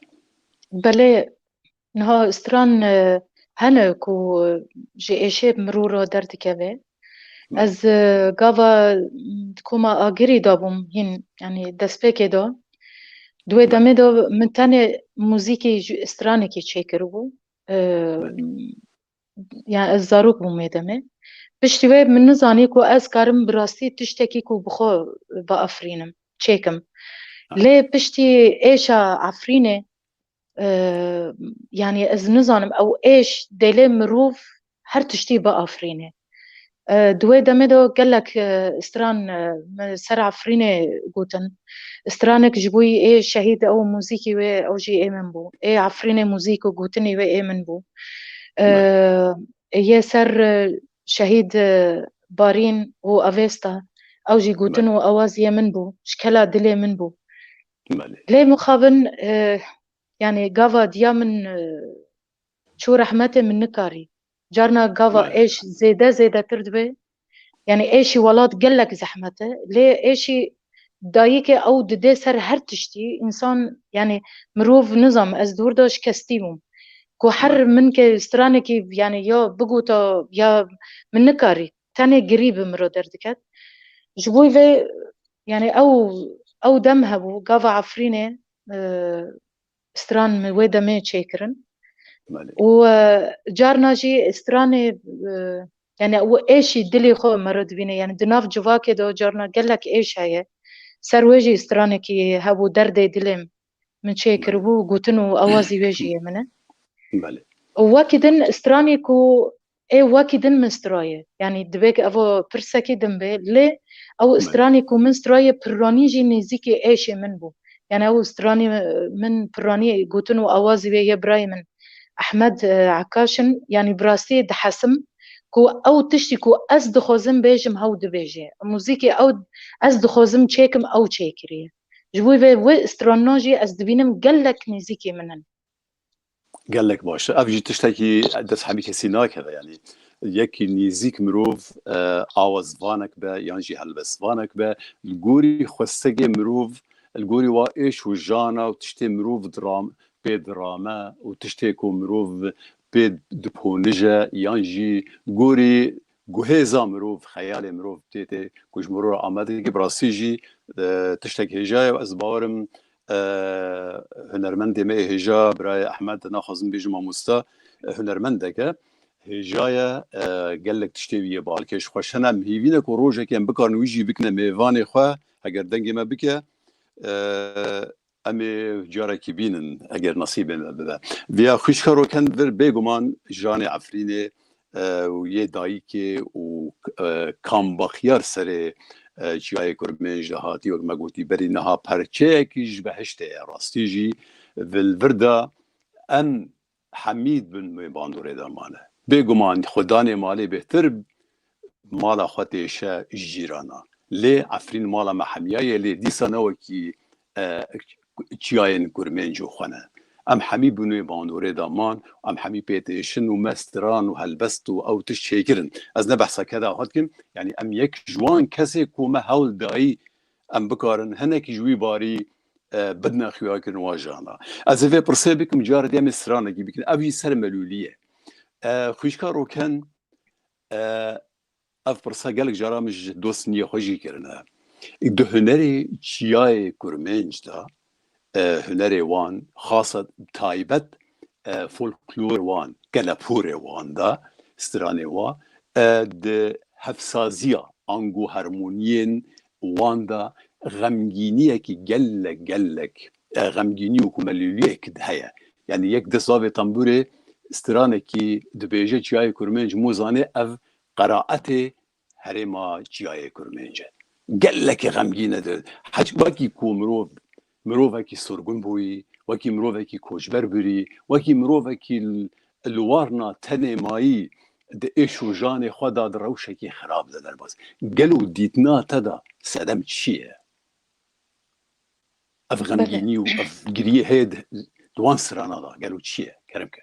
Belê, niha stran, e, hene ku ji êşê mirû re derdikeve. Hmm. Ez, e, gava, m, di koma Agirî de bûm, hîn, yanî destpêkê de. Di wê Hmm. demê de min tenê muzîkî ji stranekî çêkiribû. E, Hmm. Yani ez zarok bûm wê demê. Piştî wê min nizanî ku ez karim bi rastî tiştekî ku bi xwe biafirînim, çêkim. Lê piştî êşa Efrînê, e, yani ez nizanim, ew êş dê lê mirov her tiştî biafirîne. E, di wê demê de gelek, e, stran, e, me ser Efrînê gotin. Stranek ji bo ê şehîd ew muzîkî wê, ew jî ê min bû. Ê Efrînê muzîk û gotinî wê ê min bû. E, yê ser, e, şehîd, e, Barîn û Avesta, ew jî gotin û awaz yê min bû. Ji kela dilê min bû. Lê mixabin, e, yani gava diya min, e, çû rehmetê, min nikarî. Carna gava êş zêde zêdetir dibe. Yani êşî welat gelek zehmet e. Lê êşî dayikê ew dide ser her tiştî. Însan, yani mirov, nizam, ez dûr de şikestî bûm. Ku her min ke stranekî, yani ya bigota ya min nikarî. Tenê girî bi miro derdiket. Ji bo vê, yani ew, ew dem hebû, gava Efrînê, e, stran min wê demê çêkirin. Û, e, carna jî stranê, e, yani û êşî dilê xwe mero dibîne. Yani di nav civakê de carna gelek êş heye. Ser wê jî stranekî hebû, Derdê Dilê Min çêkiribû, gotin û awazî wê jî yê min e. Û wekî din stranê ku ê wekî din min straye. Yani dibe ki evo pirsekî din be, lê ew stranê ku min straye pirranî jî nêzîkî êşê min bû. Yani ew stranê min pirranî gotin û awazî wê yê birayê min Ehmed, e, Ekaş in. Yani bi rastî dihesim ku ew tiştî ku ez dixwazim bêjim hew dibêje. Muzîkê ew ez dixwazim çêkim, ew çêkiriye. Ji bo vê wê stranna jî ez dibînim gelek nêzîkî min in. Gelek baş. Ev jî tiştekî dest hemî kesî nakeve, yanî yekî nêzîk mirov, e, awazvanek be yan jî helbestvanek be, li gorî xwestegê mirov, li gorî wa êş û jana û tiştê mirov diram-, pê dirame û tiştê ku mirov pê diponije yan jî li gorî guhêza mirov, xeyalê mirov tê tê ku ji mirov re amade dike, bi rastî jî, e, tiştek hêja ye û ez bawerim, e, hunermendê me yê hêja, birayê Ehmed, naxwazim bêjim mamosta, e, hunermendeke hêja ye, e, gelek tiştê wî yê balkêş xweş hene. Em hêvî ne ku rojekê em bikarin wî jî bikine mêvanê xwe, heger dengê me bike, e, em ê carekî bînin, eger nesîbê me bibe. Viya xwişka Roken vir bêguman janê Efrînê, e, û yê dayikê û, e, Kam Baxyar serê, e, çiyayê Kurmênc de hatî, wek me gotî berî niha, perçeyekî ji behiştê ye. Rastî jî, vil vir de em hemî bin wê bandorê de mane. Bêguman xwedanê malê bêhtir mala xwe têşe ji cîrana. Lê Efrîn mala me hemiya ye, lê dîsa ne wekî, e, çiyayên Kurmênc û xwe ne. Em hemî bin wê bandorê de man, em hemî pê têşin û me stran û helbest û ew tişt çêkirin. Ez ne behsa keda xwe dikim, yanî em yek ji wan kesê ku me hewl dayî em bikarin hinekî ji wî barî, e, bidine xuyakirin wan jana. Ez ê vê pirsê bikim, cara dê em ê stranekî bikin. Ev jî ser melûlî ye. E, xwişka Roken, e, ev pirsa gelek cara min ji dostên xwe jî kirine. Di hunerê çiyayê Kurmênc de, e, hunerê wan, xasa taybet, e, folklor wan, kelepûrê wan de, stranê wan, e, di hevsaziya ango harmoniyên wan de xemgîniyekî gelek, gelek, e, xemgînî û ku melûliyek heye. Yanî yek dest bavê tembûrê stranekî dibêje çiyayê Kurmênc, mozanê ev qeraetê herêma çiyayê Kurmênc e. Gelekî xemgîn e. Hez wekî ku mirov, mirovekî sorgun bûyî, wekî mirovekî koçber bûrî, wekî mirovekî li, li warna tenê mayî di êş û janê xwe de di rewşekî xirab de derbas. Gelo dîtina te de sedem çi ye? Ev xemgînî û ev giriyê heye di, di wan strana de gelo çi ye? Kerem ke.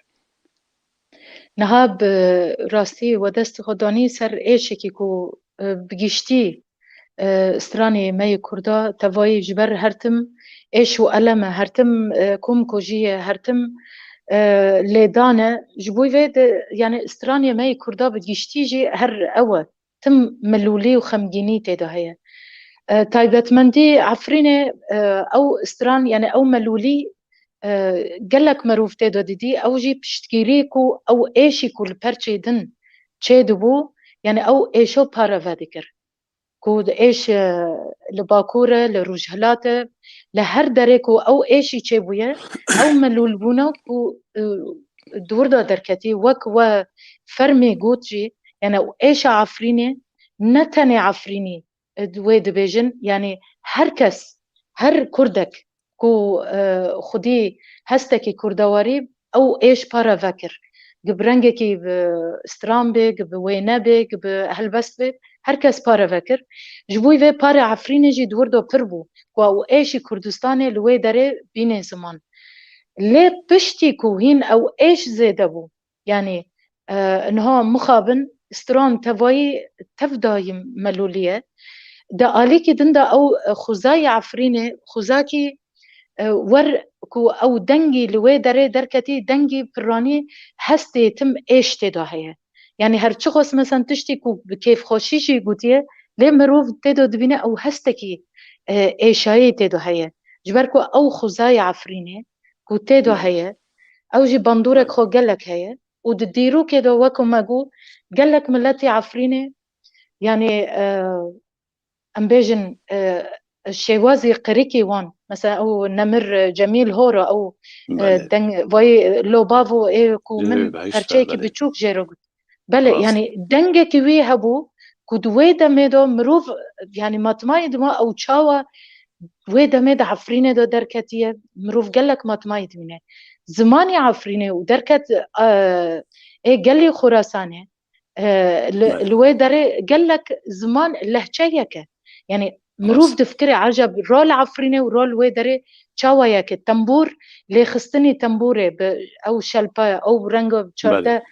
Niha bi rastî we destê xwe danî ser êşekî ku, e, bi giştî, e, stranê me yê Kurda tevayî ji ber her tim êş û elem e, her tim, e, komkujî ye, her tim, e, lêdan e. Ji bo vê de, yani stranê me yê Kurda bi giştî jî her ew e. Tim milûlî û xemgînî tê de heye. E, taybetmendî Efrînê, e, ew stran, yani ew melûlî, e, gelek merov tê de didî, ew jî piştgirî ku ew êşî ku li perçê din çêdibû, yani ew êşo pare vedikir. Ku di êş, e, li Bakur e, li Rojhilat e, li her derê ku ew êşî çêbûye, ew melûlbûna ku, e, di wir de derketî, wek we fermî got jî, yani ew êşa Efrînê, ne tenê Efrînî, e, wê dibêjin, yani her kes, her Kurdek ku, e, xwedî hestekî kurdewarî, ew êş pare vekir. Gi bi rengekî bi stran bê, gi bi wêne bê, gi bi helbest bê, her kes pare vekir. Ji bo vê parê Efrînê jî di wir de pir bû, ku ew êşî Kurdistanê li wê derê bînê ziman. Lê piştî ku hîn ew êş zêde bû, yani, e, niha mixabin stran tevayî tev dayî melûlî ye. Di alîkî din de ew, e, xwezayê Efrînê, xwezakî, e, wer ku ew dengî li wê derê derketî, dengî piranî hestê tim êş tê de heye. Yani her çiqas mesela tiştî ku bi kêfxweşî jî gotiye, lê mirov tê de dibîne ew hestekî, e, êşayî tê de heye. Ji ber ku ew xwezayê Efrînê ku tê de heye, ew jî bandorek xwe gelek heye û di dîrokê de wek me got gelek miletî Efrînê, yani, e, em bêjin, e, şêwazî qirikî wan, mesela ew Nemir, e, Cemîl Hora, ew, e, Belê. deng, vayî, e, Lobav û ê ku Ê, min behişt be, perçeyekî belê. biçûk jê re got. Belê, Rast. yani dengekî wî hebû ku di wê demê de mirov, yani matmayî dima ew çawa wê demê de Efrînê de derketiye, mirov gelek matmayî dibîne. Zimanê Efrînê û derket, e, ê gelê Xurasanê, e, li, Belê. li wê derê gelek ziman lehçeyek e. Yani mirov Rast. difikire, eceb, rol Efrînê û rol wê derê çawa yek e? Tembûr, lêxistinî tembûrê bi ew şelpa, ew renga çardeh Belê.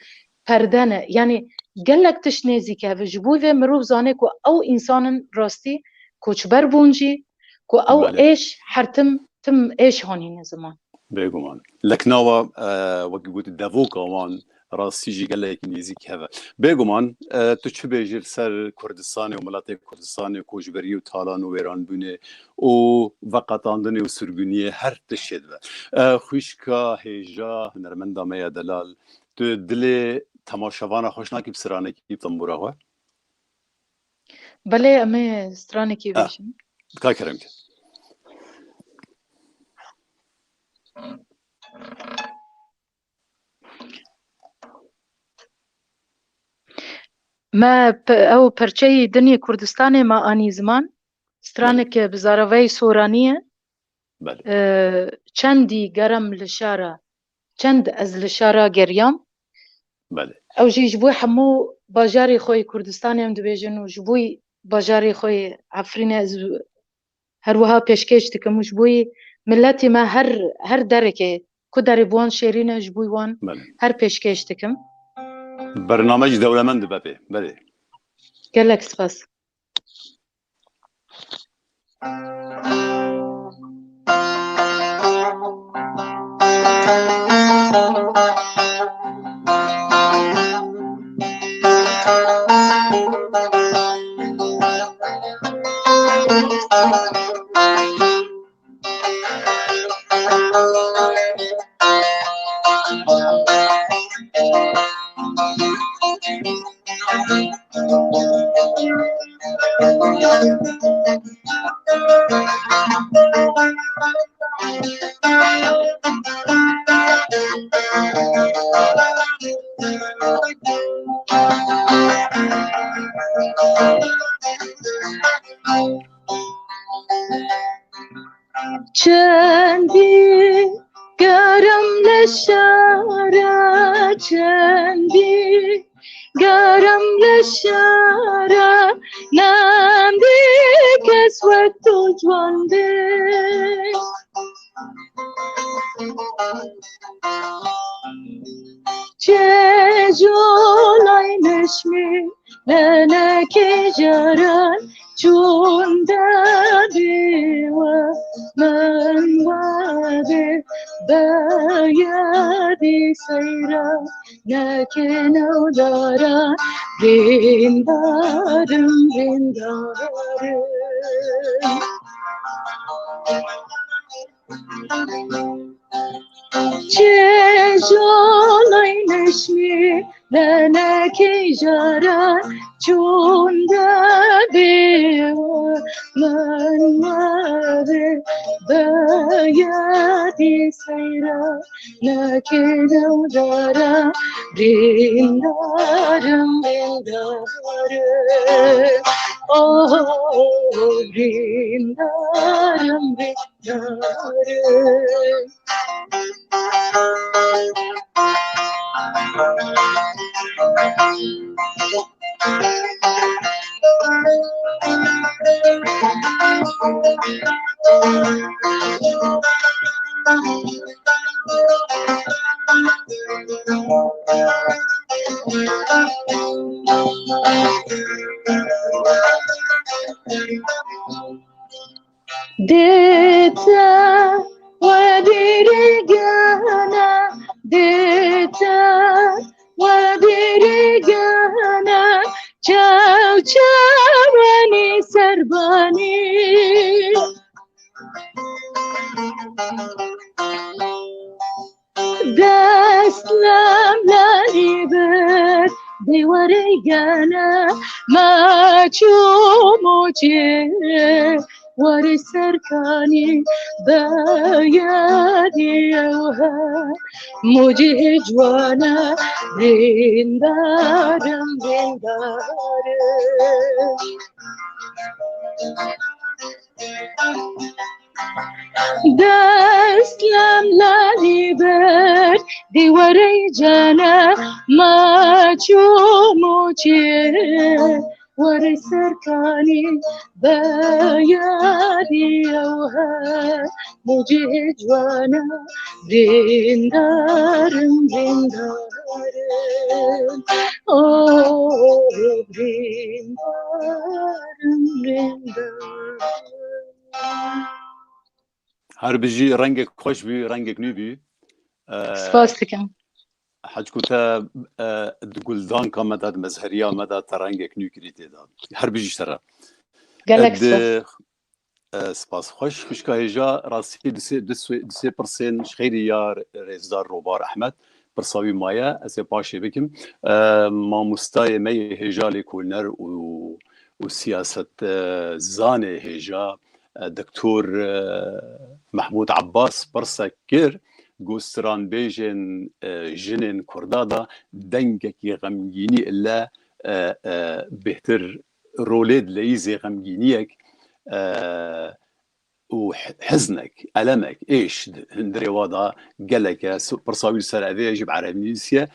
perde ne. Yani gelek tişt nêzîk e. Ji bo vê mirov zane ku ew însanin rastî koçber bûn jî, ku ew Belê. êş her tim, tim êş hanîne ziman. Bêguman. Leknawa, e, wekî gotî devoka wan rastî jî gelekî nêzîk hev e. Bêguman, e, tu çi bêjî li ser Kurdistanê û miletê Kurdistanê, koçberiyê û talan û wêranbûnê û veqetandinê û sirgûniyê her tiştê dibe. E, xwişka hêja hunermenda me ya delal, tu dilê temaşevana xweş nakî bi stranekî bi tembûra xwe? Belê, em ê stranekî Ah. bêjin. Ka kerem ke. Me pe-, ew perçeyî dinê Kurdistanê me anî ziman. Straneke bi zaravayê soranî ye. Belê. E, çendî gerem li şara, çend ez li şara geriyam. Belê. Ew jî ji bo hemû bajarê xwe yê Kurdistanê em dibêjin û ji bo bajarê xwe yê Efrînê ez her wiha pêşkêş dikim û ji bo miletê me her, her derekê ku derê bi wan şêrîn e, ji bo wan Belê. her pêşkêş dikim. Bername jî dewlemend dibe pê. Belê. Gelek spas. Çendî gerem li şara, çendî gerem li şara, nemdî kes wek tu ciwan be. Çê jolay neşmî, nenekê jaran, çûn de bî we, min we bê, beyedî seyra, nekên ew daran, rîndarim, rîndarim. Çi jolay neşmî lenekê jaran çûn de bê min mabê beyadî seyra nekê dewdara brindarim brindarim. Oh, brindarim brindarim. Dê te we bîrî gene, dê te we bîrî gene, çew çewenî serbanî. Dest lem lenî bir, dê werê gene, me çû mûçê, werê serkanî, beyadî ew he, mûcê cwana, brindarim, brindarim. Dest lem lenî ber, dîwarê cene, me çû mûçê, werê serkanî, beyadî ew he, mûcê cwana, brindarim, brindarim. Oh, brindarim, brindarim. Her bijî, rengek xweş bî, rengek nû bî. Ee, Spas dikim. Hecku te, e, di guldanka me de, di mezheriya me de te rengek nû kirî tê de. Her bijî ji te re. Gelek Di spas. E, spas. Xweş, xwişka hêja, rastî du sê, du sê, du sê pirsên ji xêrî ya rêzdar Robar Ehmed, pirsa wî maye, ez ê paşê bikim. E, mamostayê me yê hêja lêkolîner û, û siyaset, e, zanê hêja, e, Doktor, e, Mehmûd Abbas pirsek kir, got stranbêjên, e, jinên Kurda de dengekî xemgînî ile, e, e, bêhtir rolê dileyîzê xemgîniyek, e, û h-, hiznek, elemek, êş di hundirê wa da gelek e. Su-, pirsa wî li ser evê ye, jî bi erebî nivîsiye.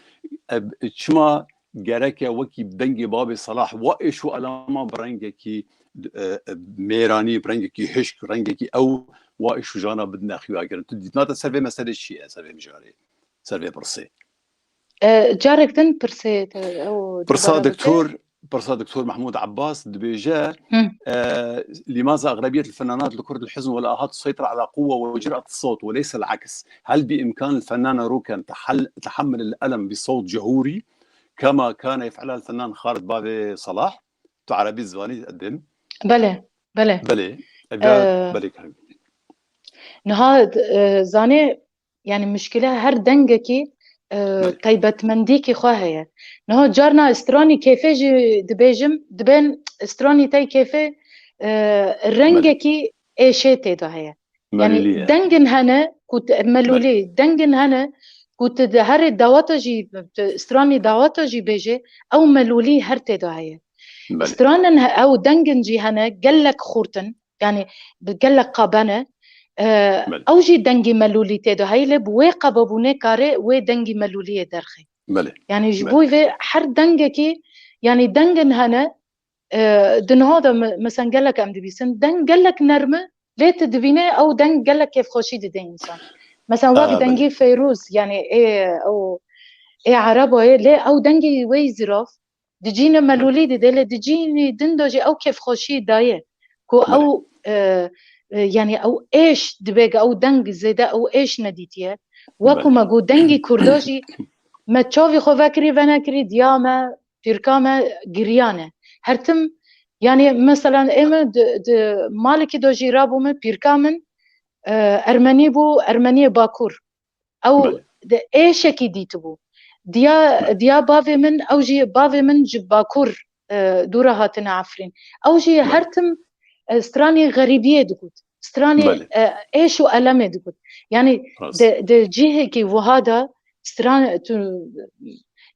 E, b-, çima gerek e wekî dengê babê Selah wa êş û elama bi rengekî, e, e, mêranî, bi rengekî hişk, rengekî ew wa êş û jana bidine xuyakirin? Tu dîtina te ser vê meselê çi ye, ser vê mijarê, ser vê pirsê? E, carek din pirsê te, ew Pirsa dubare bike. Doktor, pirsa Doktor Mehmûd Abbas dibêje, Hı. e, لماذا أغلبية الفنانات الكرد الحزن والآهات تسيطر على قوة وجرأة الصوت وليس العكس؟ هل بإمكان الفنانة روكان تحل-، تحمل الألم بصوت جهوري كما كان يفعلها الفنان خالد بابي صلاح؟ Tu erebî zivanî, Edem? Belê, belê. Belê. Ev ya Ee, belê, kerem. Niha, e, zanê, yani, muşkile her dengekî, e, Belê. taybetmendîkî xwe heye. Niha carna stranî kêfê jî dibêjim, dibên stranî tey kêfê, e, Belê. rengekî êşê tê de heye. Yani, Melûlî ye. dengin hene ku te-, melûlî, Belê. dengin hene ku tu di herê dawata jî, tu stranî dawata jî bêjê, ew melûlî her tê de heye. Belê. Stranin he-, ew dengin jî hene gelek xurtin, yani bi gelek qabe ne. E, Belê. ew jî dengî melûlî tê de heye, lê bi wê qebebûnê kare wê dengî melûliyê derxê. Belê. Yani ji Belê. bo vê her dengekî, yani dengin hene, e, di niha de me-, mesela gelek em dibîsin, deng gelek nerm e, lê tu dibîne ew deng gelek kêfxweşî dide însan. Mesela wek Ha, belê. dengî Feyrûz, yani ê, ew, ê Ereba ye, lê ew dengî wê zirav, di cînê melûlî dide, lê di cînî din de jî ew kêfxweşî daye. Ku Belê. ew, e, e, yani ew êş dibe, ew deng zêde ew êş nedîtiye. Wek ku Belê. me got, dengî Kurda jî me çavî xwe vekirî venekirî, diya me, pîrka me giriyane. Her tim, yani, meselan, ê min di, di malekî de jî rabûme, pîrka min, e, ermenî bû, ermeniyê Bakur. Ew di êşekî dîtibû. Diya, diya bavê min, ew jî bavê min ji Bakur, e, dû re hatine Efrîn. Ew jî her tim, e, stranê xerîbiyê digot. Stranê, e, êş û elemê digot. Yanî di, di cihekî wiha de stran, tu,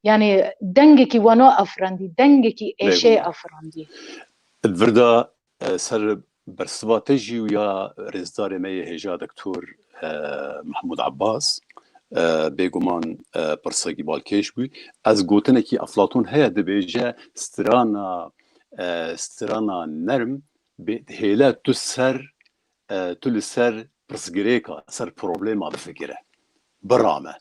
yanî dengekî wano afirandî, dengekî êşê afirandî. Di vir de, e, ser bersiva te jî û ya rêzdarê me yê hêja Doktor, e, Mehmûd Abbas, e, bêguman, e, pirsekî balkêş bû. Ez gotinekî Eflatûn heye, dibêje, strana, e, strana nerm bê-, hêle tu ser, e, tu li ser pirsgirêka, ser problema bifikire. Birame.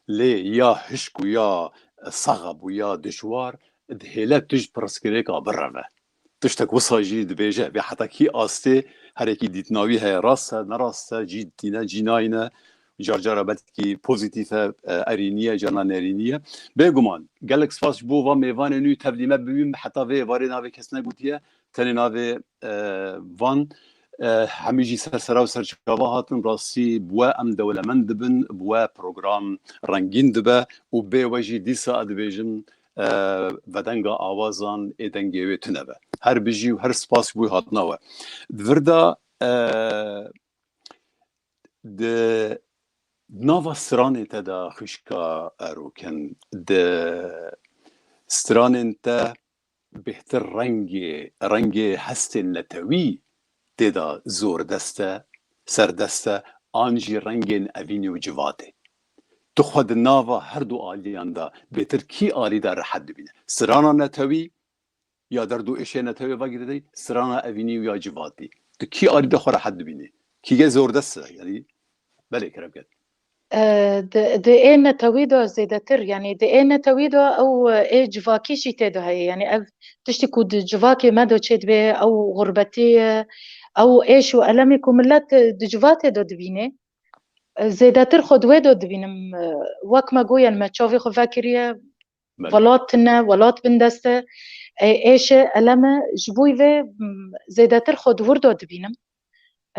Lê ya hişk û ya sax bû ya dijwar, dihêle tu ji pirsgirêka bireve. Tiştek wisa jî dibêje, vê heta kî astê herekî dîtina wî heye, rast e, ne rast e, cî dîtîne, cî nayîne, car cara belkî pozîtîf e, e, erînî ye, carna nerînî ye. Bêguman, gelek spas ji bo van mêvanên wî, tevlî me bimîn, heta vê êvarê navê kes negotiye, tenê navê, e, van, e, hemî jî ser sera û ser çava hatin, rastî bi we em dewlemend dibin, bi we program rengîn dibe û bê we jî dîsa ez dibêjim, e, vedenga awazan ê dengê wê tune be. Her bijî û her spas ji bo hatina we. Di vir de, e, di nava stranê te de xwişka Erokin, di stranên te bêhtir rengê, rengê hestên netewî tê de zor dest e, serdest e, an jî rengên evînî û civatê? Tu xwe di nava her du aliyan de bêtir kî alî de rehet dibîne? Strana netewî ya derd û êşê netewê vagirêdeyî, strana evînî û ya civatî. Tu kî alî de xwe rehet dibînî? Kîge zor dest e? Yanî, belê, kerem ket. E, di, di ê netewî de zêdetir, yanî di ê netewî de ew, e, ê civakî jî tê de heye. Yanî ev tiştî ku di civakê me de çêdibe, ew xurbetî ye, ew êş û elemê ku milet, e, di civatê de dibîne. E, zêdetir xwe di wê de dibînim. E, wek me goyan me çavê xwe vekiriye, Belê. Welat tune, welat bindest e, e, êş e, elem e, ji bo vê, m, zêdetir xwe di wir de dibînim.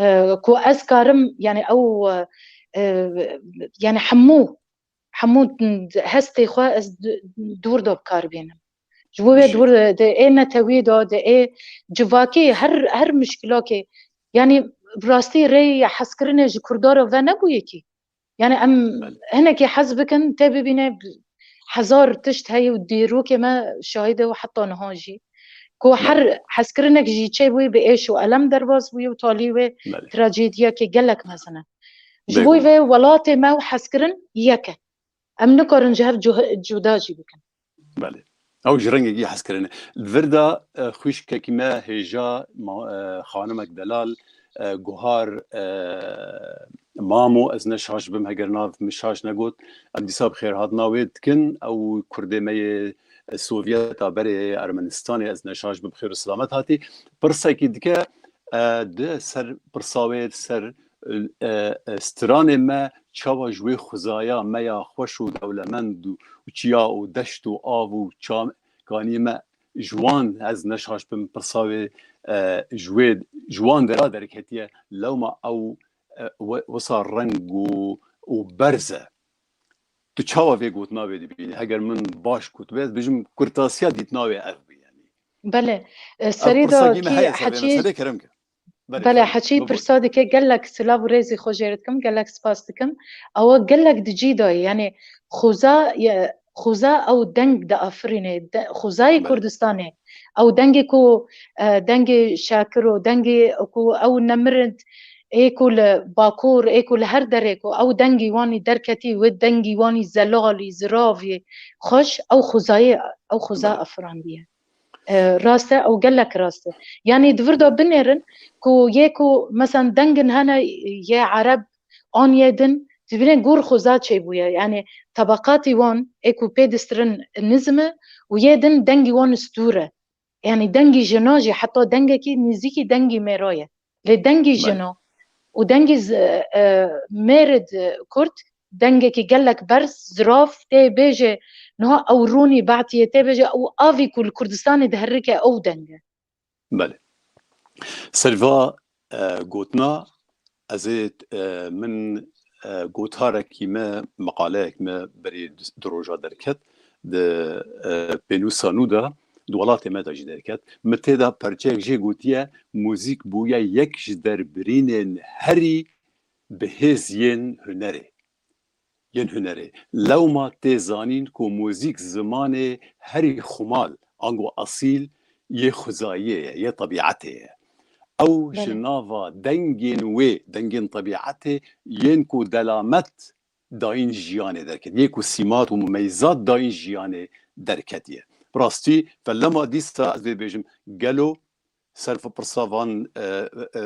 E, ku ez karim, yani ew, e, yani hemû, hemû hestê xwe ez di, di wir de bi kar bînim. Ji bo vê di wir de, di ê netewî de, di ê civakê, her, her mişkilakê, yani bi rastî rê hezkirinê ji Kurda re venebûye kî. Yani em Belê. hinekî hez bikin, tê bibîne hezar tişt heye û dîrokê me şahid e û heta niha jî. Ku Belê. her hezkirinek jî çêbûyî bi êş û elem derbas bûyî û talî wê Belê. trajêdiyekê gelek mezin e. Ji bo Bêguman. vê welatê me û hezkirin yek e. Em nikarin ji hev cuh-, cuda jî bikin. Belê. Ew ji rengekî hezkirinê. Li vir de, e, xwişkekî me hêja, ma-, e, xanimek delal, e, guhar, e, Mamo, ez ne şaş bim, heger nav min şaş negot, em dîsa bi xêrhatina wê dikin. Ew kurdê me yê, e, Sovyeta berê Ermenistanê, ez ne şaş bim, bi xêr û selamet hatî. Pirsekî dike, e, di ser pirsa wê, ser, e, e, stranê me çawa ji wê xwezaya me ya xweş û dewlemend û, û çiya û deşt û av û çakanî me ji wan, ez ne şaş bim, pirsa wê, e, ji wê, ji wan dera derketiye, lewma ew, e, we-, wisa reng û, û berz e. Tu çawa vê gotina wê dibînî? Heger min baş gotibe, ez bêjim kurtasiya dîtina wê ev bû, yanî. Belê. E, Ev serê de pirsa kî me kî heye ser vê heçî meselê, kerem ke. Belê, Belê, tabii. Heçî Bibû. pirsa dike, gelek silav û rêzî xwe jê re dikim, gelek spas dikim. Ew gelek di cî de ye. Yanî xuza, ye, xuza ew deng diafirîne, de, xuzayê Belê. Kurdistanê. Ew dengê ku, e, dengê Şakir û dengê ku ew nemirind, ê ku li Bakur, ê ku li her derê ku ew dengî wanî derketî, wê dengî wanî zelalî, ziravî, xweş, ew xuzayê, ew xuza Belê. afirandiye. E, rast e, ew gelek rast e. Yanî di vir de binêrin ku yê ku, mesela, dengin hene yê Ereb an yê din, dibîne gor xuza çêbûye. Yanî tebeqatî wan ê ku pê distirin nizm e û yê din dengî wan stûr e. Yanî dengî jina jî heta dengekî nîzîkî dengî mêra ye. Lê dengî Belê. jina û dengî z-, e, mêrê di Kurd dengekî gelek berz, zirav, tê bêje, niha ew rûnî behtiyê tê bêje, ew avî ku li Kurdistanê diherike ew deng e. Belê. Serva, e, gotina, ez ê, e, min, e, gotarekî me, meqaleyek me berî du roja derket, di, e, pênûsa nû de, di welatê me de jî derket. Min tê de perçeyek jê gotiye, muzîk bûye yek ji derbirînên herî bi hêz yên hunerê. Yên hunerê. Lewma tê zanîn ku muzîk zimanê herî xumal, ango esîl, yê xwezayiyê ye, yê tebîetê ye. Ew ji Belê. nava dengên wê, dengên tebîetê, yên ku delamet dayîn jiyanê derket, yê ku sîmat û mumeyzat dayîn jiyanê derketiye. Bi rastî, felema dîsa ez dê bêjim, gelo serfipirsa van, e, e,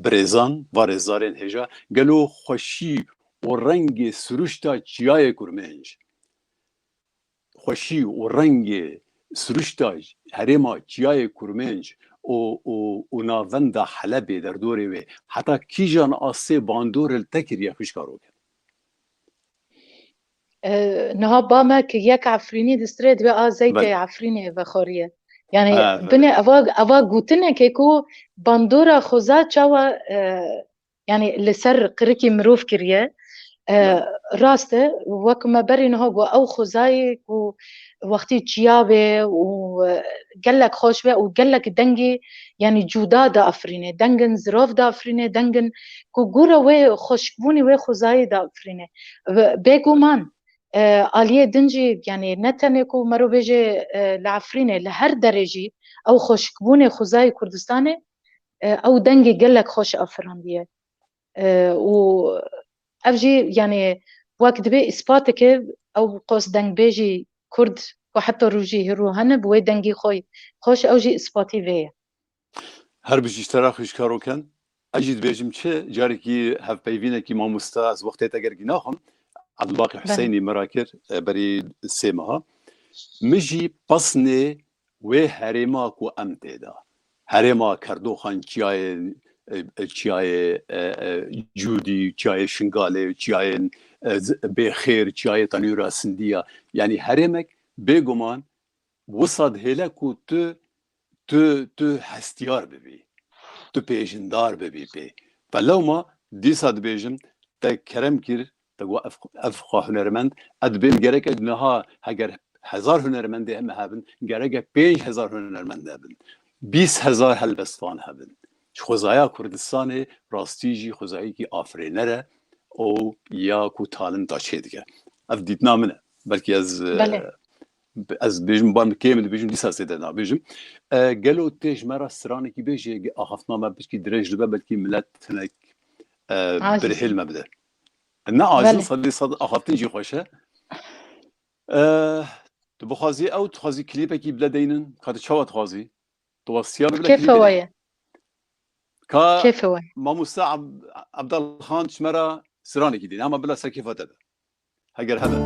birêzan, va rêzarên hêja, gelo xweşî û rengê siruşta çiyayê Kurmênc, xweşî û rengê siruşta herêma çiyayê Kurmênc û, û, û navenda Helebê, derdorê wê, heta kîjan astê bandor li te kiriye, xwişka roke? E, niha ba me ki yek Efrînî distirê, divê a zeytê Belê. Efrînê vexwariye. Yani Ha, binê belê. eva, eva gotinekê ku bandora xweza çawa, e, yani li ser qirikî mirov kiriye. E, Belê. rast e, wek me berî niha got, ew xwezayê ku wextî çiya be û, e, gelek xweş be û gelek dengê, yani cuda diafirîne, dengin zirav diafirîne, dengin ku gûra wê xweşikbûnê wê xwezayê diafirîne. Ve-, bêguman, e, aliyê din jî, yani ne tenê ku mero bêje, e, li Efrînê, li her derê jî ew xweşikbûnê xwezayê Kurdistanê, e, ew dengê gelek xweş afirandiye. E, û ev jî, yani wek dibê îspateke ew qos dengbêjî Kurd ku heta rojî hîro hene bi wê dengî xwe xweş, ew jî îspatî vê ye. Her bijî ji te re xwişka roken. Ez jî dibêjim çi, carekî hevpeyvînekî mamoste, ez wextê te gerkî naxim, Ebdulbaqî Belê. Huseyinî me re kir, e, berî sê meha. Min jî pesnê wê herêma ku em tê de, herêma Kerdoxan, çiyayê, e, e, çiyayê, e, e, Cûdî, çiyayê Şingalê, çiyayên, e, z-, Bêxêr, çiyayê Tenûra Sindiya, yanî herêmek bêguman wisa dihêle ku tu, tu, tu hestiyar bibî, tu pêjindar bibî pê. Ve lewma dîsa dibêjim, te kerem kir, te got ev, ev xwe hunermend, ez dibêm gerek niha heger hezar hunermendê me hebin, gerek e pênc hezar hunermend hebin, bîst hezar helbestvan hebin. Ji xwezaya Kurdistanê rastî jî xwezayekî afirêner e û ya ku talenta çêdike. Ev dîtina min e. Belkî ez, e, Belê. ez bêjim, bar min kêm dibêjim, dîsa zêde nabêjim. E, gelo tê ji me re stranekî bêjê, axaftina me belkî dirêj dibe, belkî milet hinek, e, Azîz. birhêl me bide. Ne aciz, Belê. sedî sed axaftin jî xweş e. E, tu bixwazî ew, tu xwazî klîpekî bile deynin, ka tu çawa dixwazî? Tu westiya bile Kêfa klîpê we de. ye. Ka Kêfa we. Mamoste Ab-, Abdal Xan ji me re stranekî dîne, ama bila ser kêfa te be. Heger hebe.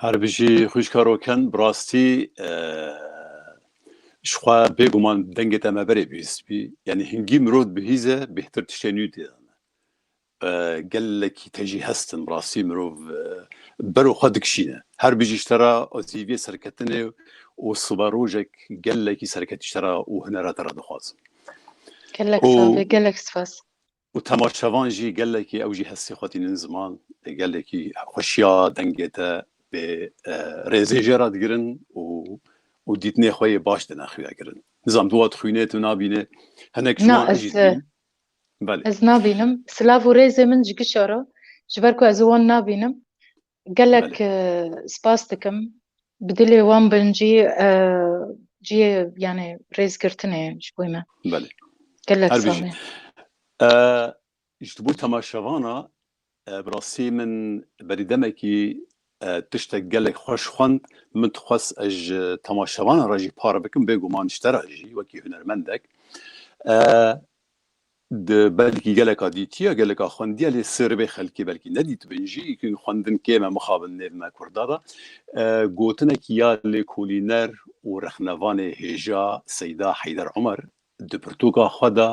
Her bijî xwişka Roken, bi rastî, e, ji xwe bêguman dengê te me berê bihîst bî. Yanî hingî mirov dibihîze, bêhtir tiştê nû tê de ne. E, gelekî te jî hestin, bi rastî mirov, e, bero xwe dikişîne. Her bijî ji te re azîviyê serketinê û sibe rojek gelekî serketî ji te re û hunera te re dixwazim. Gelek Û- sax be, gelek spas. û temaşevan jî gelekî ew jî hestê xwe tînin ziman, gelekî xweşiya dengê te bê, e, rêzê jê re digirin û, û dîtinê xwe yê baş dine xuya kirin. Nizam tu wat xwînê tu nabîne, hinek ji Na, wan ez, jî dibîn. Belê. Ez nabînim. Silav û rêzê min ji gişa re, ji ber ku ez wan nabînim. Gelek, Belê. e, spas dikim. Bi dilê wan bin jî, e, cihê, yani rêzgirtinê ji bo me. Belê. Gelek Her bijî. sax e. E, ji bo temaşevana, e, bi rastî min berî demekî, e, tiştek gelek xweş xwend. Min dixwest ez ji temaşevana re jî par bikim, bêguman ji te re jî wekî hunermendek. E, di belkî geleka dîtiye, geleka xwendiye, lê sirê xelkê belkî nedîtibin jî, çünkü xwendin kêm e, mixabin nêv me Kurda de. E, gotinek ya lêkolîner û rexnevanê hêja Seyda Heyder Omer di pirtûka xwe de,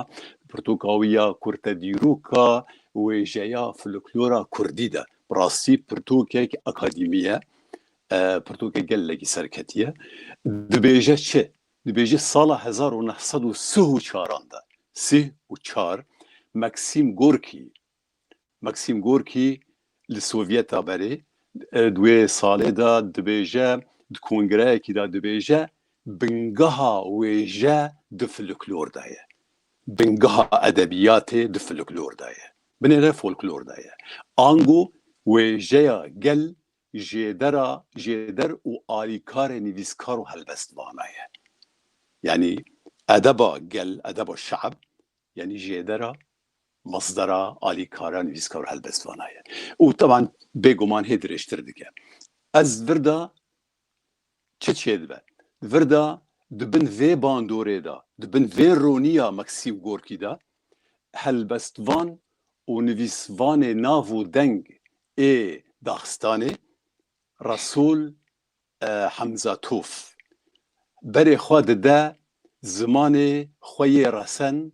pirtûka wî ya Kurte Dîroka Wêjeya Folklora Kurdî de, bi rastî pirtûkek akademî ye, e, pirtûkek gelekî serketî ye. Dibêje çi? Dibêje sala hezar û neh sed û sih û çaran de, sih û çar, Maxim Gorki, Maxim Gorki li Sovyeta berê, e, di wê salê de dibêje, di kongreyekî de dibêje, bingeha wêje di folklor de ye. Bingeha edebiyatê di folklor de ye. Binêre folklor de ye. Ango wêjeya gel jêdera, jêder û alîkarê nivîskar û helbestvana ye. Yanî edeba gel, edeba şe'b, yanî jêdera, masdera, alîkara, nivîskar û helbestvana ye. Û teban bêguman hê dirêjtir dike. Ez vir de çi çêdibe? Vir de di bin vê bandorê de, di bin vê roniya Maxim Gorkî de helbestvan û nivîsvanê nav û deng ê daxistanê Resûl, e, Hemzatov berê xwe dide zimanê xwe yê resen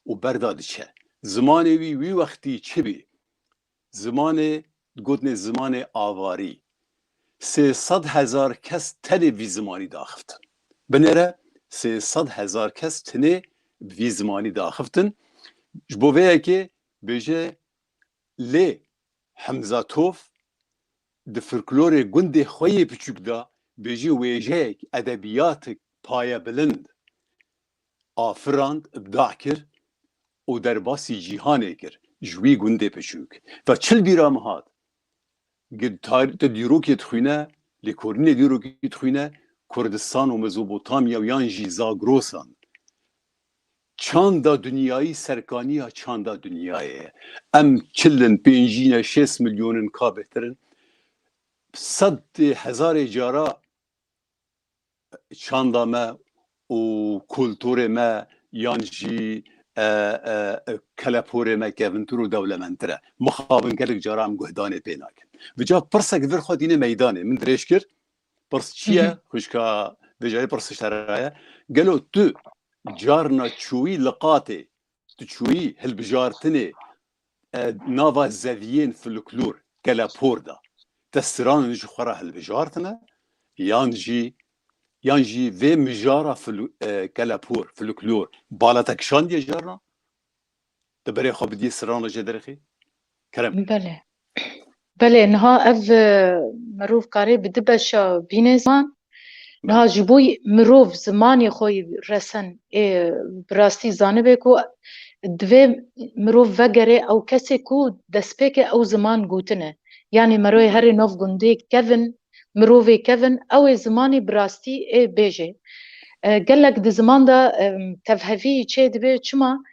û berda diçe. Zimanê wî wî wextî çi bî? Zimanê, gotinê zimanê avarî. Sê sed hezar kes tenê vî zimanî daxiftin. Binêre sê sed hezar kes tenê bi vî zimanî daxiftin. Ji bo vê yekê bêje lê Hemzatov di folklorê gundê xwe yê piçûk de bêjî wêjeyek, edebiyatek payebilind afirand, ibda kir û derbasî cîhanê kir ji wî gundê piçûk. Ve çi li bîra min hat? Gi-, tar-, tu dîrokê dixwîne, lêkolînê dîrokî dixwîne, Kurdistan û Mezopotamya û yan jî Zagrosan. Çanda dinyayî serkaniya çanda dinyayê ye. Em çil in, pêncî ne, şêst milyon in, ka bêhtir in. Sedê hezarê cara çanda me û kulturê me yan jî, e, e, e, keleporê me kevintir û dewlemendtir e. Mixabin gelek cara em guhdanê pê nakin. Vêca pirsek vir xwe dîne meydanê. Min dirêj kir, pirs çi ye? Hı hı. Xwişka vêcayê pirs ji te re ye. Gelo tu carna çûyî li qatê, tu çûyî hilbijartinê, e, nava zeviyên folklor, kelepor de, te stranan ji xwe re hilbijartine, yan jî, yan jî vê mijara fol-, e, kelepor, folklor, bala te kişandiye carna? Te berê xwe bidiyê strana jê derxî? Kerem. Belê. Belê, niha ev, e, mirov karê bi du beşa bîne ziman. Niha ji bo mirov zimanê xwe yî resen ê bi rastî zanibe ku divê mirov vegere ew kesê ku destpêkê ew ziman gotine. Yanî meroyê herê nav gundê kevin, mirovê kevin, ew ê zimanî bi rastî ê bêje. E, gelek di ziman de, em, tevhevî çê dibe, çima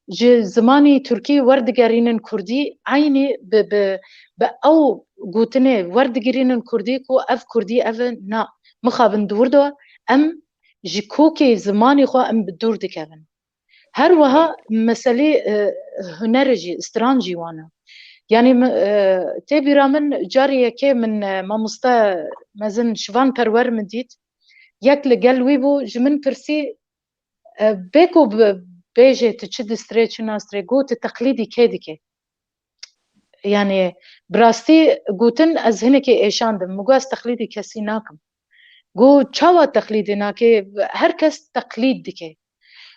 ji zimanî tirkî werdigerînin kurdî, eynî bi, bi, bi ew gotinê werdigirînin kurdî ku ev kurdî ev e, na. Mixabin di wir de em ji kokê zimanê xwe em bi dûr dikevin. Her wiha meselê, e, hunerê jî, stran jî wan e. Yanî mi-, e, tê bîra min carê yekê min, e, mamoste mezin Şivan Perwer min dît. Yek li gel wî bû, ji min pirsî, e, bê ku bi-, bêjê tu çi distrê, çi nastrê, got tu teqlîdî kê dikê? Yanî bi rastî gotin ez hinekê êşandim. Min got ez teqlîdî kesî nakim. Got çawa teqlîdê nakê? Her kes teqlîd dike.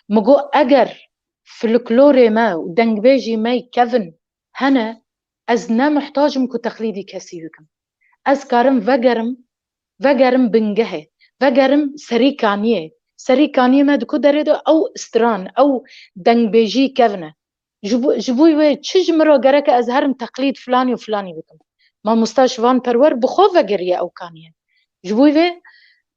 Min got eger folklorê me û dengbêjî me kevin hene, ez ne muhtac im ku teqlîdî kesî bikim. Ez karim vegerim, vegerim bingehê, vegerim serî kaniyê. Serî kaniyê me di ku derê de ew stran, ew dengbêjî kevin e. Ji bo, ji bo wê çi ji min re gerek e ez herim teqlîd filanî û filanî bikim? Mamosta Şivan Perwer bi xwe vegeriye ew kaniyê. Ji bo vê,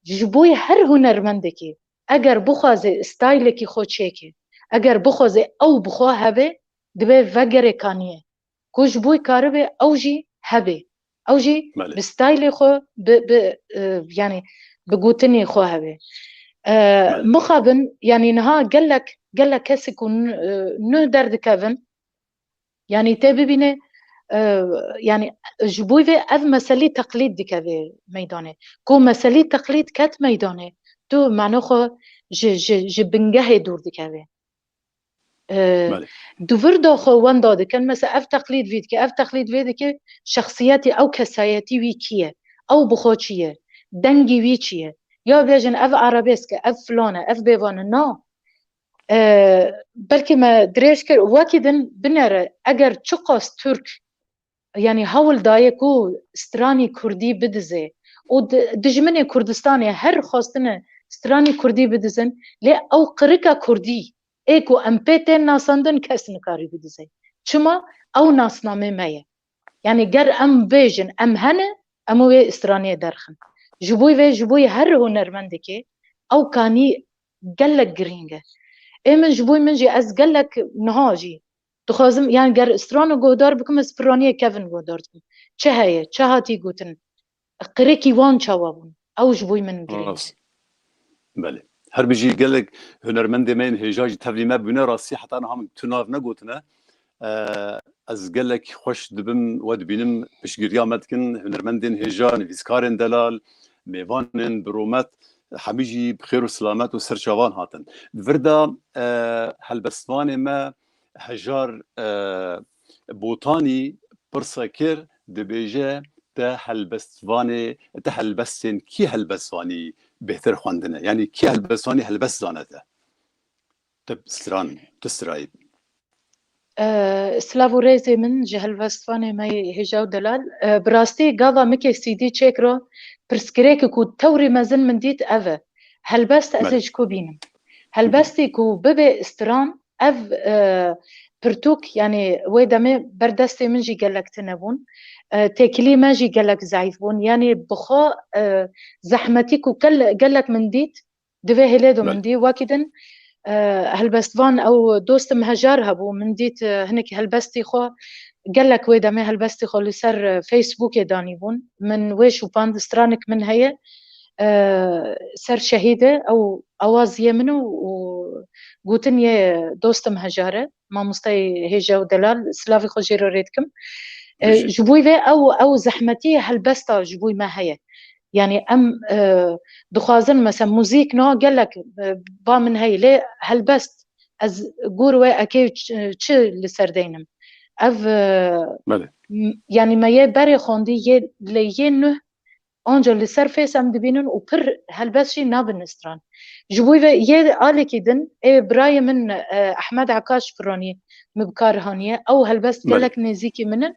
ji bo her hunermendekî, eger bixwaze staylekî xwe çêke, eger bixwaze ew bi xwe hebe, divê vegere kaniyê. Ku ji bo karibe ew jî hebe. Ew jî Belê. bi staylê xwe, bi, bi, e, yanî bi gotinê xwe hebe. E, Belê. Mixabin, yanî niha gelek, gelek kesê ku n-, e, nuh derdikevin, yanî tê bibîne, e, yanî ji bo vê ev meselî teqlîd dikeve meydanê. Ku meselî teqlîd ket meydanê, tu mano xwe ji, ji, ji bingehê dûr dikeve. E, Belê. Di vir de xwe wenda dikin, mesela ev teqlîd vî dike, ev teqlîd vê dike, şexsiyetî ew kesayetî wî kî ye? Ew bi xwe çi ye? Dengî wî çi ye? Ya bêjin ev arabesk e, ev filan e, ev bêvan e. Na. E, belkî me dirêj kir, wekî din binere, eger çiqas Tirk, yanî hewl daye ku stranî kurdî bidize û di-, dijminê Kurdistanê her xwestine stranî kurdî bidizin, lê ew qirika kurdî ê ku em pê tên nasandin kes nikarî bidize. Çima? Ew nasnamê me ye. Yanî ger em bêjin em hene, em wê straniyê derxin. Ji bo vê, ji bo her hunermendekê ew kanî gelek girîng e. Ê min ji bo min jî ez gelek niha jî dixwazim, yani ger strano guhdar bikim, ez piraniyê kevin guhdar dikim. Çi heye, çi hatî gotin, qirêkî wan çawa bûn? Ew ji bo min girîng e. Rast. Belê. Her bijî gelek hunermendê me yên hêja jî tevlî me bûne, rastî heta niha min tu nav negotine. Eee, ez gelek xweş dibim we dibînim, piştgiriya me dikin, hunermendên hêja, nivîskarên delal, mêvanên bi rûmet, hemî jî bi xêr û silamet û ser çavan hatin. Di vir de, eee, helbestvanê me Hejar, eee, Botanî pirse kir, dibêje, te helbestvanê, te helbestên kî helbestvanî bêhtir xwendine? Yanî kî helbestvanî helbest zane te? Te stran, tu strayî. E, silav û rêzê min ji helbestvanê me yê hêja û delal. E, bi rastî gava min kê C D çêkiro, pirsgirêkê ku tewrî mezin min dît ev e. Helbest ez ê Belê. ji ku bînim? Helbestî ku bibe stran, ev, e, pirtûk, yanî wê demê ber destê min jî gelek tune bûn. E, têkilî me jî gelek zeîf bûn. Yanî bi xwe, e, zehmetî ku gel-, gelek min dît, Di vê hêlê de Belê. min dî, wekî din, e, helbestvan ew dostim Hejar hebû, min dît, e, hinek helbestî xwe, gelek wê demê helbestî xwe li ser, e, Facebookê danîbûn. Min wê şopand, stranek min heye, e, ser şehîd e, ew awaz yê min û, û gotin yê dostim Hejar e. Mamosteyê hêja û delal, silavê xwe jê re rê dikim. E, Bijî. Ji bo vê ew, ew zehmetî helbesta ji bo me heye. Yanî em, e, dixwazin, mesela muzîk niha gelek, e, ba min heye, lê helbest ez gor wê ekê ç-, çi li ser deynim. Ev, e, Belê. m-, yanî me yê berê xwendî yê lê yê nuh Anca li ser fês em dibînin û pir helbest jî nabin stran. Ji bo vê yê alekî din, ê birayê min, e, Ehmed Ekaş piranî min bi kar haniye. Ew helbest Belê. gelek nêzîkî min in.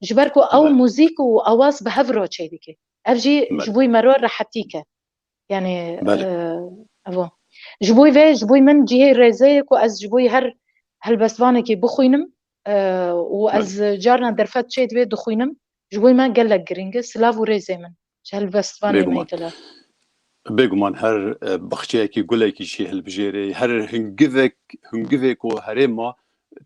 Ji ber ku ew Belê. muzîk û awaz bi hev re çêdike. Ev jî Belê. ji bo me re rehetîk e. Yani, Belê. e, evo. Ji bo vê, ji bo min cihê rêzê ye ku ez ji bo her helbestvanekî bixwînim, e, û ez Belê. carna derfet çêdibê dixwînim. Ji bo me gelek girîng e. Silav û rêzê min ji helbestvanê me Bêguman. yê delal. Bêguman her, e, baxçeyekî gulekî jî hilbijêrê, her hingivek, hingivê ku herê ma,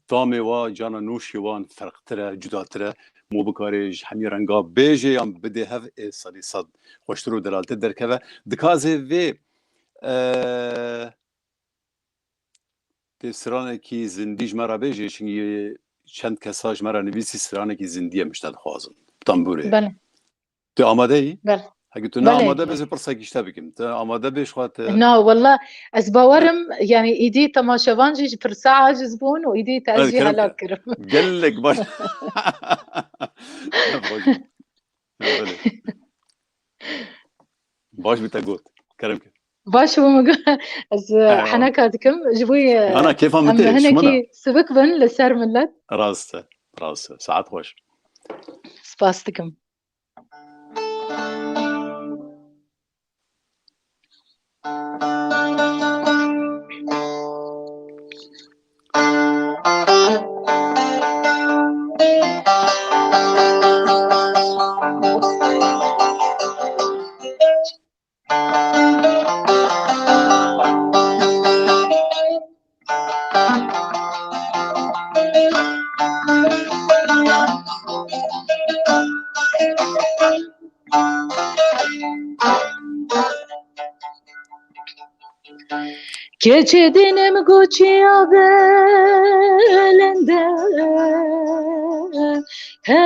tamê wa, cana nûşê wan ferqtir e, cudatir e. Mû bikarê ji hemî renga bêjê yan bidê hev ê sedî sed xweştir û delaltir derkeve. Dika ez ê vê, e, Tê stranekî zindî ji me re bêjê, çinkî çend kesa ji me re nivîsî stranekî zindî ye, min ji te dixwazim. Tambûrê. Belê. Tu amade yî? Belê. Heke tu ne amade be, ez ê pirsekî ji te bikim. Tu amade bê, ji xwe te. Na, wella, ez bawerim, yani, îdî temaşevan jî ji pirsa aciz bûn û îdî te ez jî helak kirim. Gelek baş. Baş. Belê. Baş bi te got. Kerem kir. Baş bû min got. Ez, e, heneka dikim. Ji bo, e, Ana, kêfa min tê, ji min e. Hinekî sivik bin li ser millet. Rast e. Rast e. Saet xweş. Spas dikim. Keçê dinim goçiya belende, he,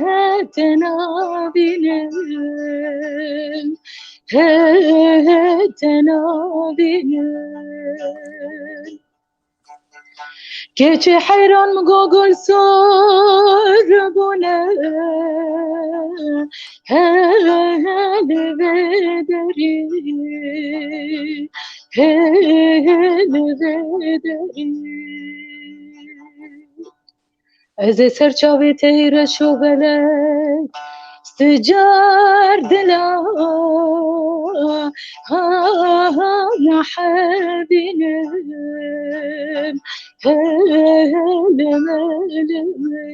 he, te nabînim, he, he, te nabînim. Keçê heyran min go gul sor bûne, he, he, li vê derî, he, he, li vê derî. Ez ê ser çavê te yî reş û belek, sti car dila, ha, ha, nahebînim, he, he, leme, leme.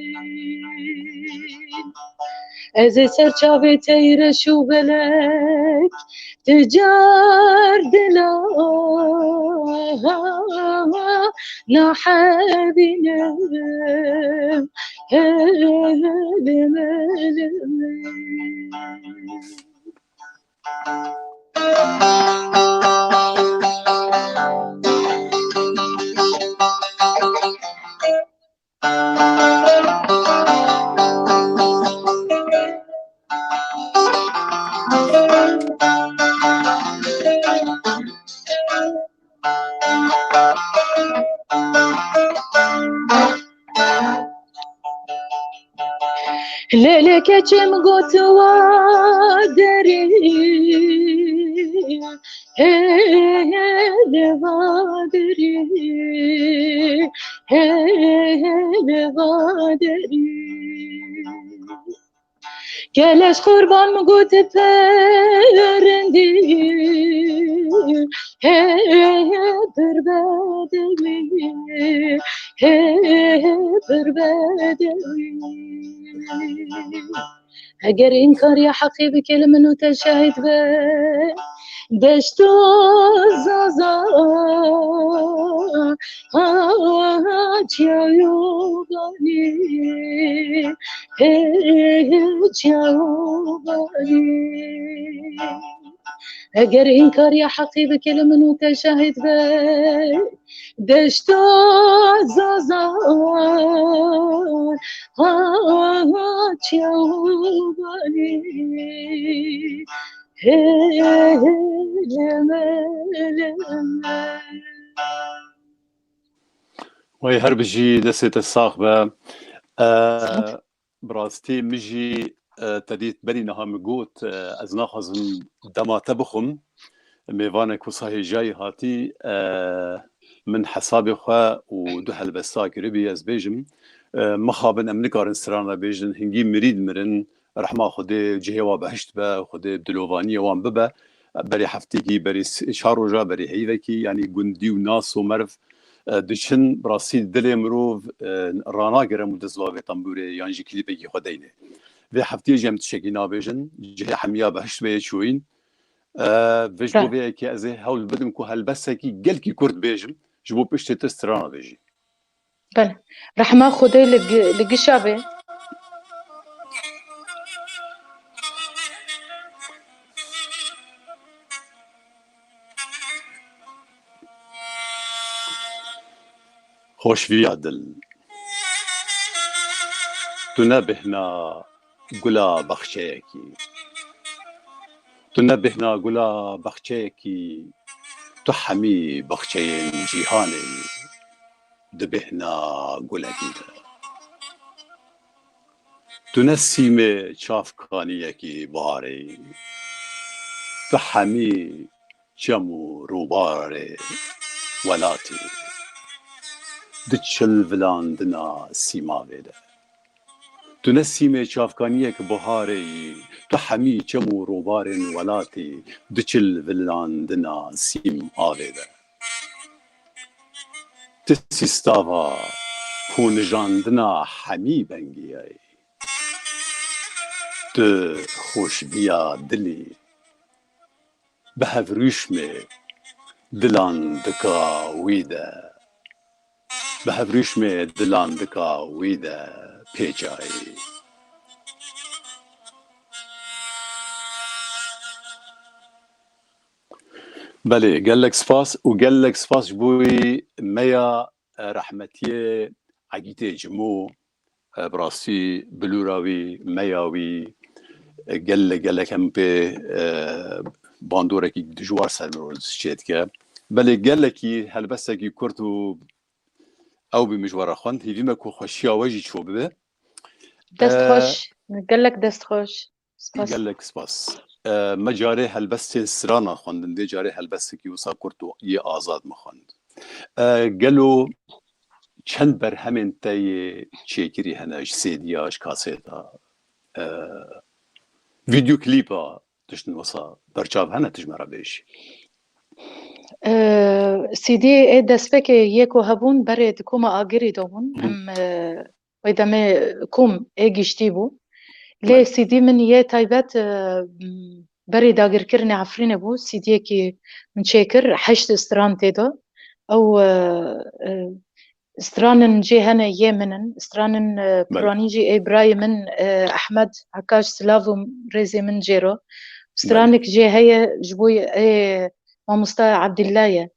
Ez ê ser çavê te yî reş û belek, tu car dila nahebînim. He, leme, leme. Lê, lê keçê min got wa derî, hê, hê, li va derî, hê, hê, li va derî. Keleş qurban min got perindî, hê, hê, pir bedewî, hê, hê, pir bedewî. Eger înkariya heqî bike li min û te şehîd be, deşto zaza, ha, ha, çiya yobanî, hê, hê, çiya yobanî. Eger înkariya heqî bike li min û te şehîd be, deşto zaza, ha, ha, çiya yobanî, hê, hê, leme, leme. Wey her bijî, destê te sax be. E, bi rastî min jî, e, te dît berî niha min got, e, ez naxwazim dema te bixwim. Mêvanek wisa hêjayî hatî, e, min hesabê xwe û du helbesta kiribî, ez bêjim. E, mixabin em nikarin strana bêjin, hingî mirî dimirin, rehma Xwedê cihê wan behişt be, Xwedê bi dilovaniyê wan bibe. Berî heftekî, berî s-, çar roja, berî heyvekî, yanî gundî û nas û meriv, e, diçin, bi rastî dilê mirov, e, ranagire û dest bavê tembûrê yan jî klîpekî xwe deynê. Vê heftiyê jî em tiştekî nabêjin, cihê hemiya behişt be yê çûyîn. E, vê ji bo vê yekê ez ê hewl bidim ku helbestekî gelkî kurt bêjim, ji bo piştê tu strana bêjî. Belê. Rehma Xwedê li gi-, li gişa be. Xoşviya dil. Tu ne bêhna gula baxçeyekî. Tu ne bêhna gula baxçeyekî. Tu hemî baxçeyên cîhanê yî. Di bêhna gulekî de. Tu ne sîmê çavkaniyekî biharê yî. Tu hemî çem û rûbarê welatî. Di çilvilandina sîmavê de. Tu ne sîmê çavkaniyek biharê yî, tu hemî çem û rûbarên welatî, di çilvilandina sîmavê de. Tu sîstava xûnijandina hemî bengiyayî. Tu xweşbiya dilî. Bi hevrûşmê dilandika wî de, bi hevrûşmê dilandika wî de pêçayî. Belê, gelek spas û gelek spas ji bo wî meya, e, rehmetiyê Egîtê Cimo. E, bi rastî bilûra wî, meya wî, e, gelek, gelek em pê, e, bandorekî dijwar ser min çêdike. Belê gelekî helbestekî kurt û ew bî min ji we re xwend. Hîvî me ku xweşiya we jî ço bibe. Dest E, xweş, gelek dest xweş. Spas. Gelek spas. E, me carê helbestên strana xwendin, vê carê helbestekî wisa kurt û yê azad me xwend. E, gelo çend berhemên te yê çêkirî hene ji C D ya, ji kaseta, e, vîdyoklîpa, tiştin wisa berçav hene, tu ji me re bêjî? E, C D ê destpêkê yê ku hebûn berê di koma Agirî de bûn. Hı. Em, e, wê demê kom ê giştî bû. Lê Belê. C D min yê taybet, e, berê dagirkirinê Efrînê bû. C D yekî min çêkir, heşt stran tê de. Ew, e, e, stranin jê hene yê min in. Stranin, e, Belê. Piranî jî ê birayê min, e, Ehmed Hekaş, silav û rêzê min jê re. Belê. Stranik jê heye ji bo ê mamosta Ebdillah ye.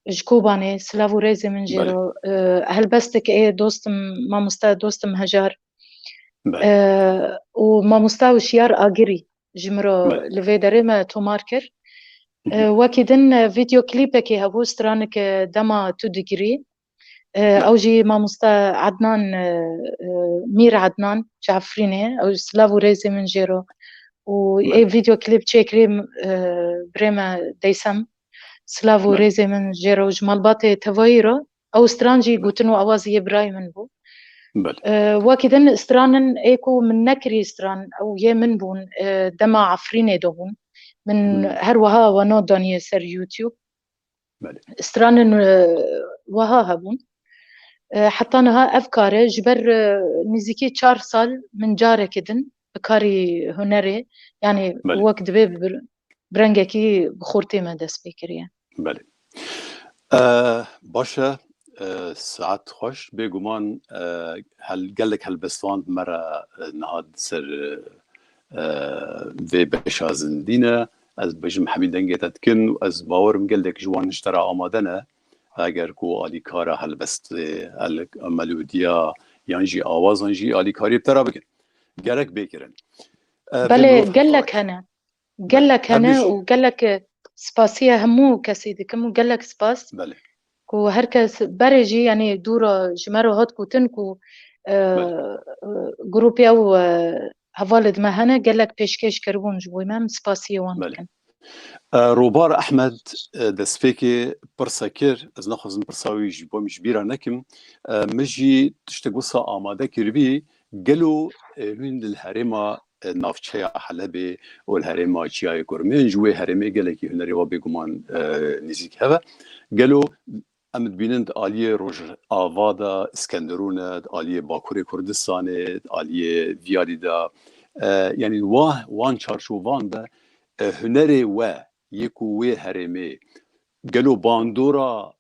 Ji Kobanê, silav û rêzê min jê Belê. Re. E, helbestek ê dostim, mamosta dostim Hejar. Belê. E, û mamosta Wişyar Agirî ji min re Belê. Li vê derê me tomar kir. Hı hı. E, wekî din, e, vîdyoklîpekê hebû, stranik, e, Dema Tu Digirî. E, Belê. Ew jî mamosta Ednan, e, e, Mîr Ednan ji Efrînê, ew silav û rêzê min jê re. Û Belê. Ê vîdyoklîp çêkirî, e, birê me Deysem. Silav û Belê. Rêzê min jê re û ji malbatê tevayî re. Ew stran jî Belê. Gotin û awazî yê birayê min bû. Belê. E, wekî din stranin ê ku min nekirî stran, ew yê min bûn, e, dema Efrînê de bûn. Min Hmm. her wiha wana daniye ser YouTube. Belê. Stranin, e, wiha hebûn. E, heta niha ev kar e, ji ber, e, nêzîkî çar sal min careke din bi karî hunerê, yanî Belê. Wek divê bi, bi rengekî bi xortê me dest pê kiriye. Belê. E, baş e, e, saet xweş. Bêguman, e, hel-, gelek helbestvan me re, e, niha di ser, e, e, vê beşa zindî ne. Ez bêjim hemî dengê te dikin û ez bawerim gelek ji wan ji te re amade ne. Eger ku alîkara helbestê, el-, melodiya yan jî awazan jî alîkariyê bi te re bikin. Gerek bê kirin. E, vê Belê, mirof gelek hevayî. Hene. Gelek Em hene jî û gelek spasiya hemû kesî dikim û gelek spas Belê. Ku her kes berê jî, yanî dûra ji me re hat gotin ku, e, Belê. E, grûpê ew, e, hevalê di me hene, gelek pêşkêş kiribûn ji bo me, em spasiyê wan Belê. Dikin. E, Robar Ehmed, e, destpêkê pirse kir, ez naxwazim pirsa wî ji bo min ji bîra nekim. E, min jî tiştek wisa amade kiribî, gelo, e, hûn li herêma, e, navçeya Helebê û li herêma Çiyayê Kurmênc, wê herêmê gelekî hunerê wa bêguman, e, nêzîk heve. Gelo em dibînin di aliyê Rojava de Skenderûn e, di aliyê Bakurê Kurdistanê, di aliyê Viyalî de, e, yanî wa-, wan çarçovan de, e, hunerê we yê ku wê herêmê gelo bandora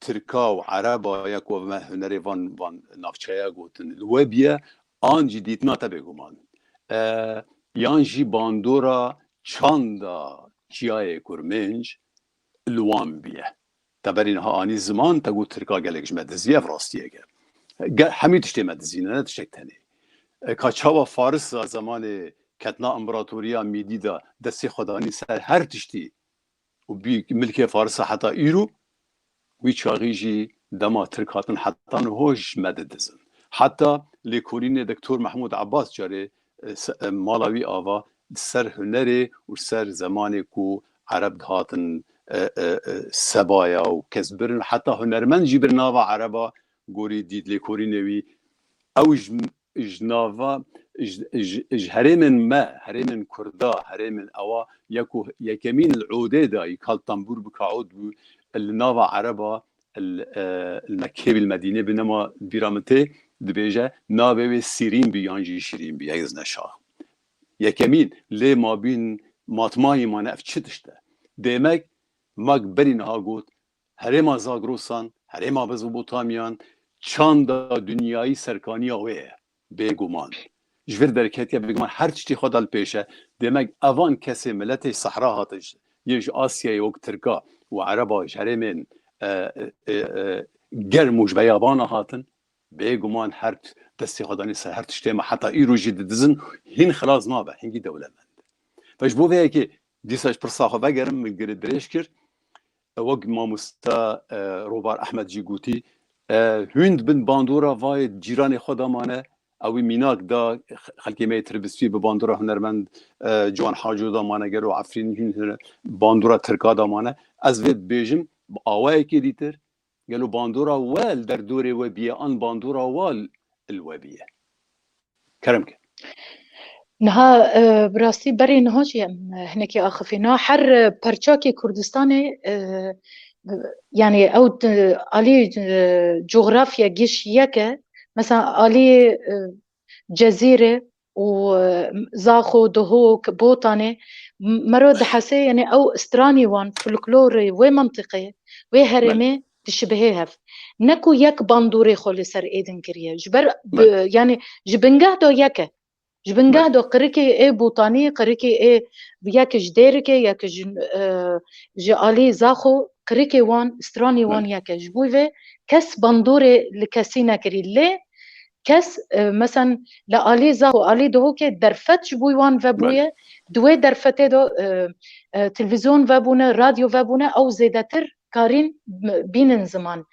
Tirka û Ereba ya ku me hunerê van, van navçeya gotin li we biye, an jî dîtina te bêguman. E, yan jî bandora çanda Çiyayê Kurmênc li wan biye. Te berî niha anî ziman, te got Tirka gelek ji me diziye, ev rastiyek e. Ge-, hemî tiştê me dizîne, ne tiştek tenê. E, ka çawa Farisa zemanê ketina împaratoriya Mîdî de destê xwe danî ser her tiştî û bî milkê Farisa heta îro, wî çaxî jî dema Tirk hatin heta niho ji me didizin. Heta lêkolînê Doktor Mehmûd Abbas carê, e, se-, e, mala wî ava ser hunerê û ser zemanê ku Ereb dihatin, e, e, e, sebaya û kes birin, heta hunermend jî bir nava Ereba gorî dît lêkolînê wî. Ew ji, ji nava, ji, ji, ji herêmên me, herêmên Kurda, herêmên ewa, yek û yekemîn li odê de, yî kal tembûr bi kaod bû, li nava Ereba, li, e, li Mekkê bî, li Medînê bî, nema bîra min tê, dibêje, navê wê Sîrîn bî yan jî Şîrîn bî, yek zine şax. Yekemîn, lê mabîn matmayî mane, ev çi tişt e? Demek, mak berî niha got, herêma Zagrosan, herêma Mezopotamyan, çanda dinyayî serkaniya wê ye, bêguman. Ji vir derketiye bêguman her tiştî xwe da li pêş e. Demek evan kesê miletê Sehra hatin, yê ji Asyayê wek Tirka û Ereba ji herêmên, e, e, e, germ û ji beyabana hatin, bêguman her t-, destê xwe danî ser her tiştê me heta îro jî didizin, hîn xilas nabe, hingî dewlemend. Ve ji bo vê yekê dîsa ji pirsa xwe vegerim, min girê dirêj kir. E, wek mamoste, e, Robar Ehmed jî gotî, e, hûn dibin bandora vayê cîranê xwe de mane, ew ê mînak da xelkê me yê Tirbisfî bi bandora hunermend, e, Ciwan Haco da mane, gelo Efrîn hûn hûn bandora Tirka da mane. Ez vê dibêjim, bi awayekê dîtir, gelo bandora we li derdorê we bîye, an bandora wa li we bîye? Kerem ke. Niha, e, bi rastî berê niha jî em, e, hinekî axifî. Niha her, e, perçakê Kurdistanê, e, yanî ew, e, alî, e, cografya giş yek e. Mesela alî, e, Cezîrê û, e, Zaxo, Duhok, Botanê, m-, mero dihese, yanî ew stranî wan, folklorê wê mintiqê, wê herêmê dişibihê hev. Ne ku yek bandorê xwe li ser êdin kiriye. Ji ber bi-, Belê. yanî ji bingeh de yek e. Ji bingeh Belê. de qirikê ê Botanî, qirikê ê yek ji Dêrikê, yek ji, e, ji alî Zaxo, qirikê wan, stranî wan Belê. yek e. Ji bo vê kes bandorê li kesî nekirî. Lê kes, e, mesen li alî Zaxo, alî Duhokê derfet ji bo wan vebûye. Belê. Di wê derfetê de, e, e, televîzyon vebûne, radyo vebûne, ew zêdetir karîn b-, bînin ziman.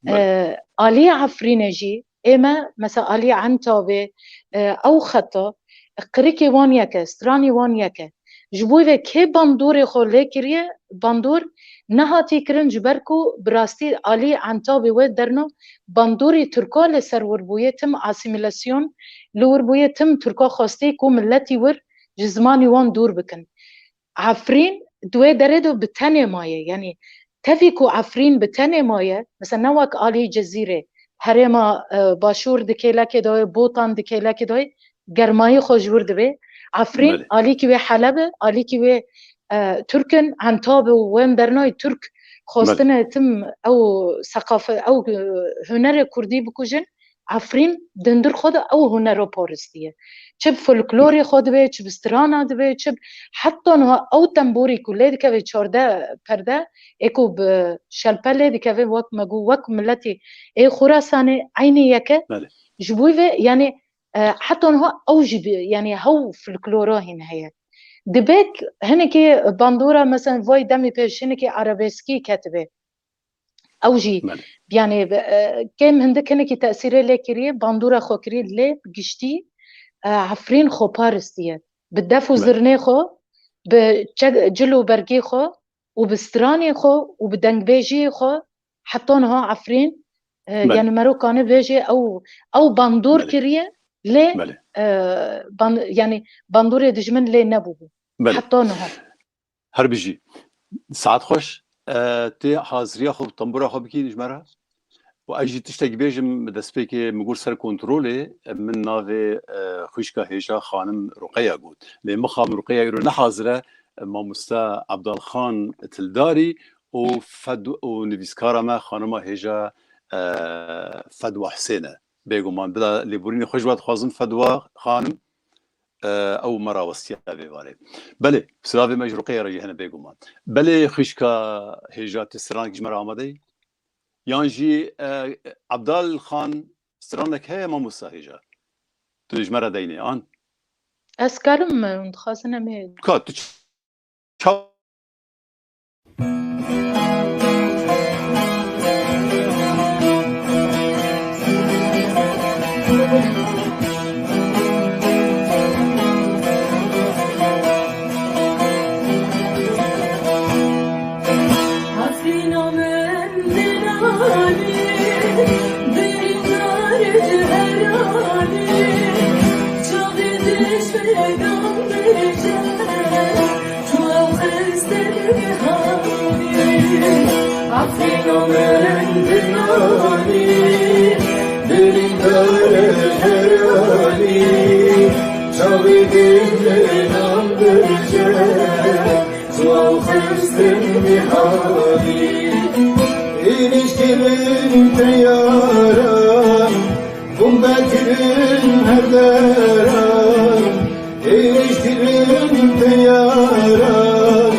Belê. E, alî Efrînê jî, ê me, mesela alî Entabê, e, ew xeta, qirikê wan yek e, stranî wan yek e. Ji bo vê kê bandorê xwe lê kiriye, bandor nehatî kirin, ji ber ku bi rastî alî Entabê wê derna bandorî Tirka li ser wir bûye, tim asîmîlasyon li wir bûye, tim Tirka xwestî ku miletî wir ji zimanî wan dûr bikin. Efrîn di wê derê de bi tenê maye. Yanî tevî ku Efrîn bi tenê maye, mesela ne wek alî Cezîrê, herêma, e, Başûr di kêlekê de ye, Botan di kêlekê de ye, germayî xwe ji wir dibe. Efrîn Belê. alîkî wê Heleb e, alîkî wê, e, Tirk in, Entab û wen dernayê Tirk xwestine Belê. tim ew seqafe-, ew, e, hunerê Kurdî bikujin. Efrîn di hundir xwe de ew hunero paristiye. Çi bi folklorê xwe dibe, çi bi strana dibe, çi bi, heta niha ew tembûrî ku lê dikeve çardeh perde, ê ku bi şelpe lê dikeve, wek me got, wek miletî ê Xurasanê eynî yek e. Belê. Ji bo vê, yanî, e, heta niha ew jî bi, yanî hew folklora hîn heye. Dibe k-, hinekî bandora, mesela, vay demê pêş hinekî erebeskî ketibe. Ew jî, Belê. yanî, e, kêm hindik hinekî tesîrê lê kiriye, bandora xwe kiriye, lê bi giştî, e, Efrîn xwe paristiye. Bi def û Belê. zirnê xwe, bi çe-, cil û bergê xwe û bi stranê xwe û bi dengbêjiyê xwe heta niha Efrîn, e, Belê. yanî mero kane bêje ew, ew bandor Belê. kiriye, lê, Belê. e, ban-, yanî bandorê dijmin lê nebûbû. Belê. Heta niha. Her bijî. Saet xweş. E, tê haziriya xwe, tembûra xwe bikî ji me re. Û ez jî tiştekî bêjim, destpêkê min got ser kontrolê, e, min navê, e, xwişka hêja xanim Ruqeya got. Lê mixabin Ruqeya îro ne hazir e, e, mamoste Abdalxan Tildarî û fed-, û nivîskara me xanima hêja, e, Fedwa Husên e. Bêguman bila lêborînê xwe ji we dixwazim Fedwa xanim. E, ew me rawestiye vê varê. Belê, silavê me ji Ruqeya re jî hene bêguman. Belê xwişka hêja, tu stranek ji me re amade yî? Yan jî, e, Abdal Xan, stranek heye mamosta hêja? Tu ji me re deynê an? Ez karim, hûn dixwazin em ê Ka tu ç- çaw Êrîşkirin teyaran, bombe kirin her deran. Êrîşkirin teyaran,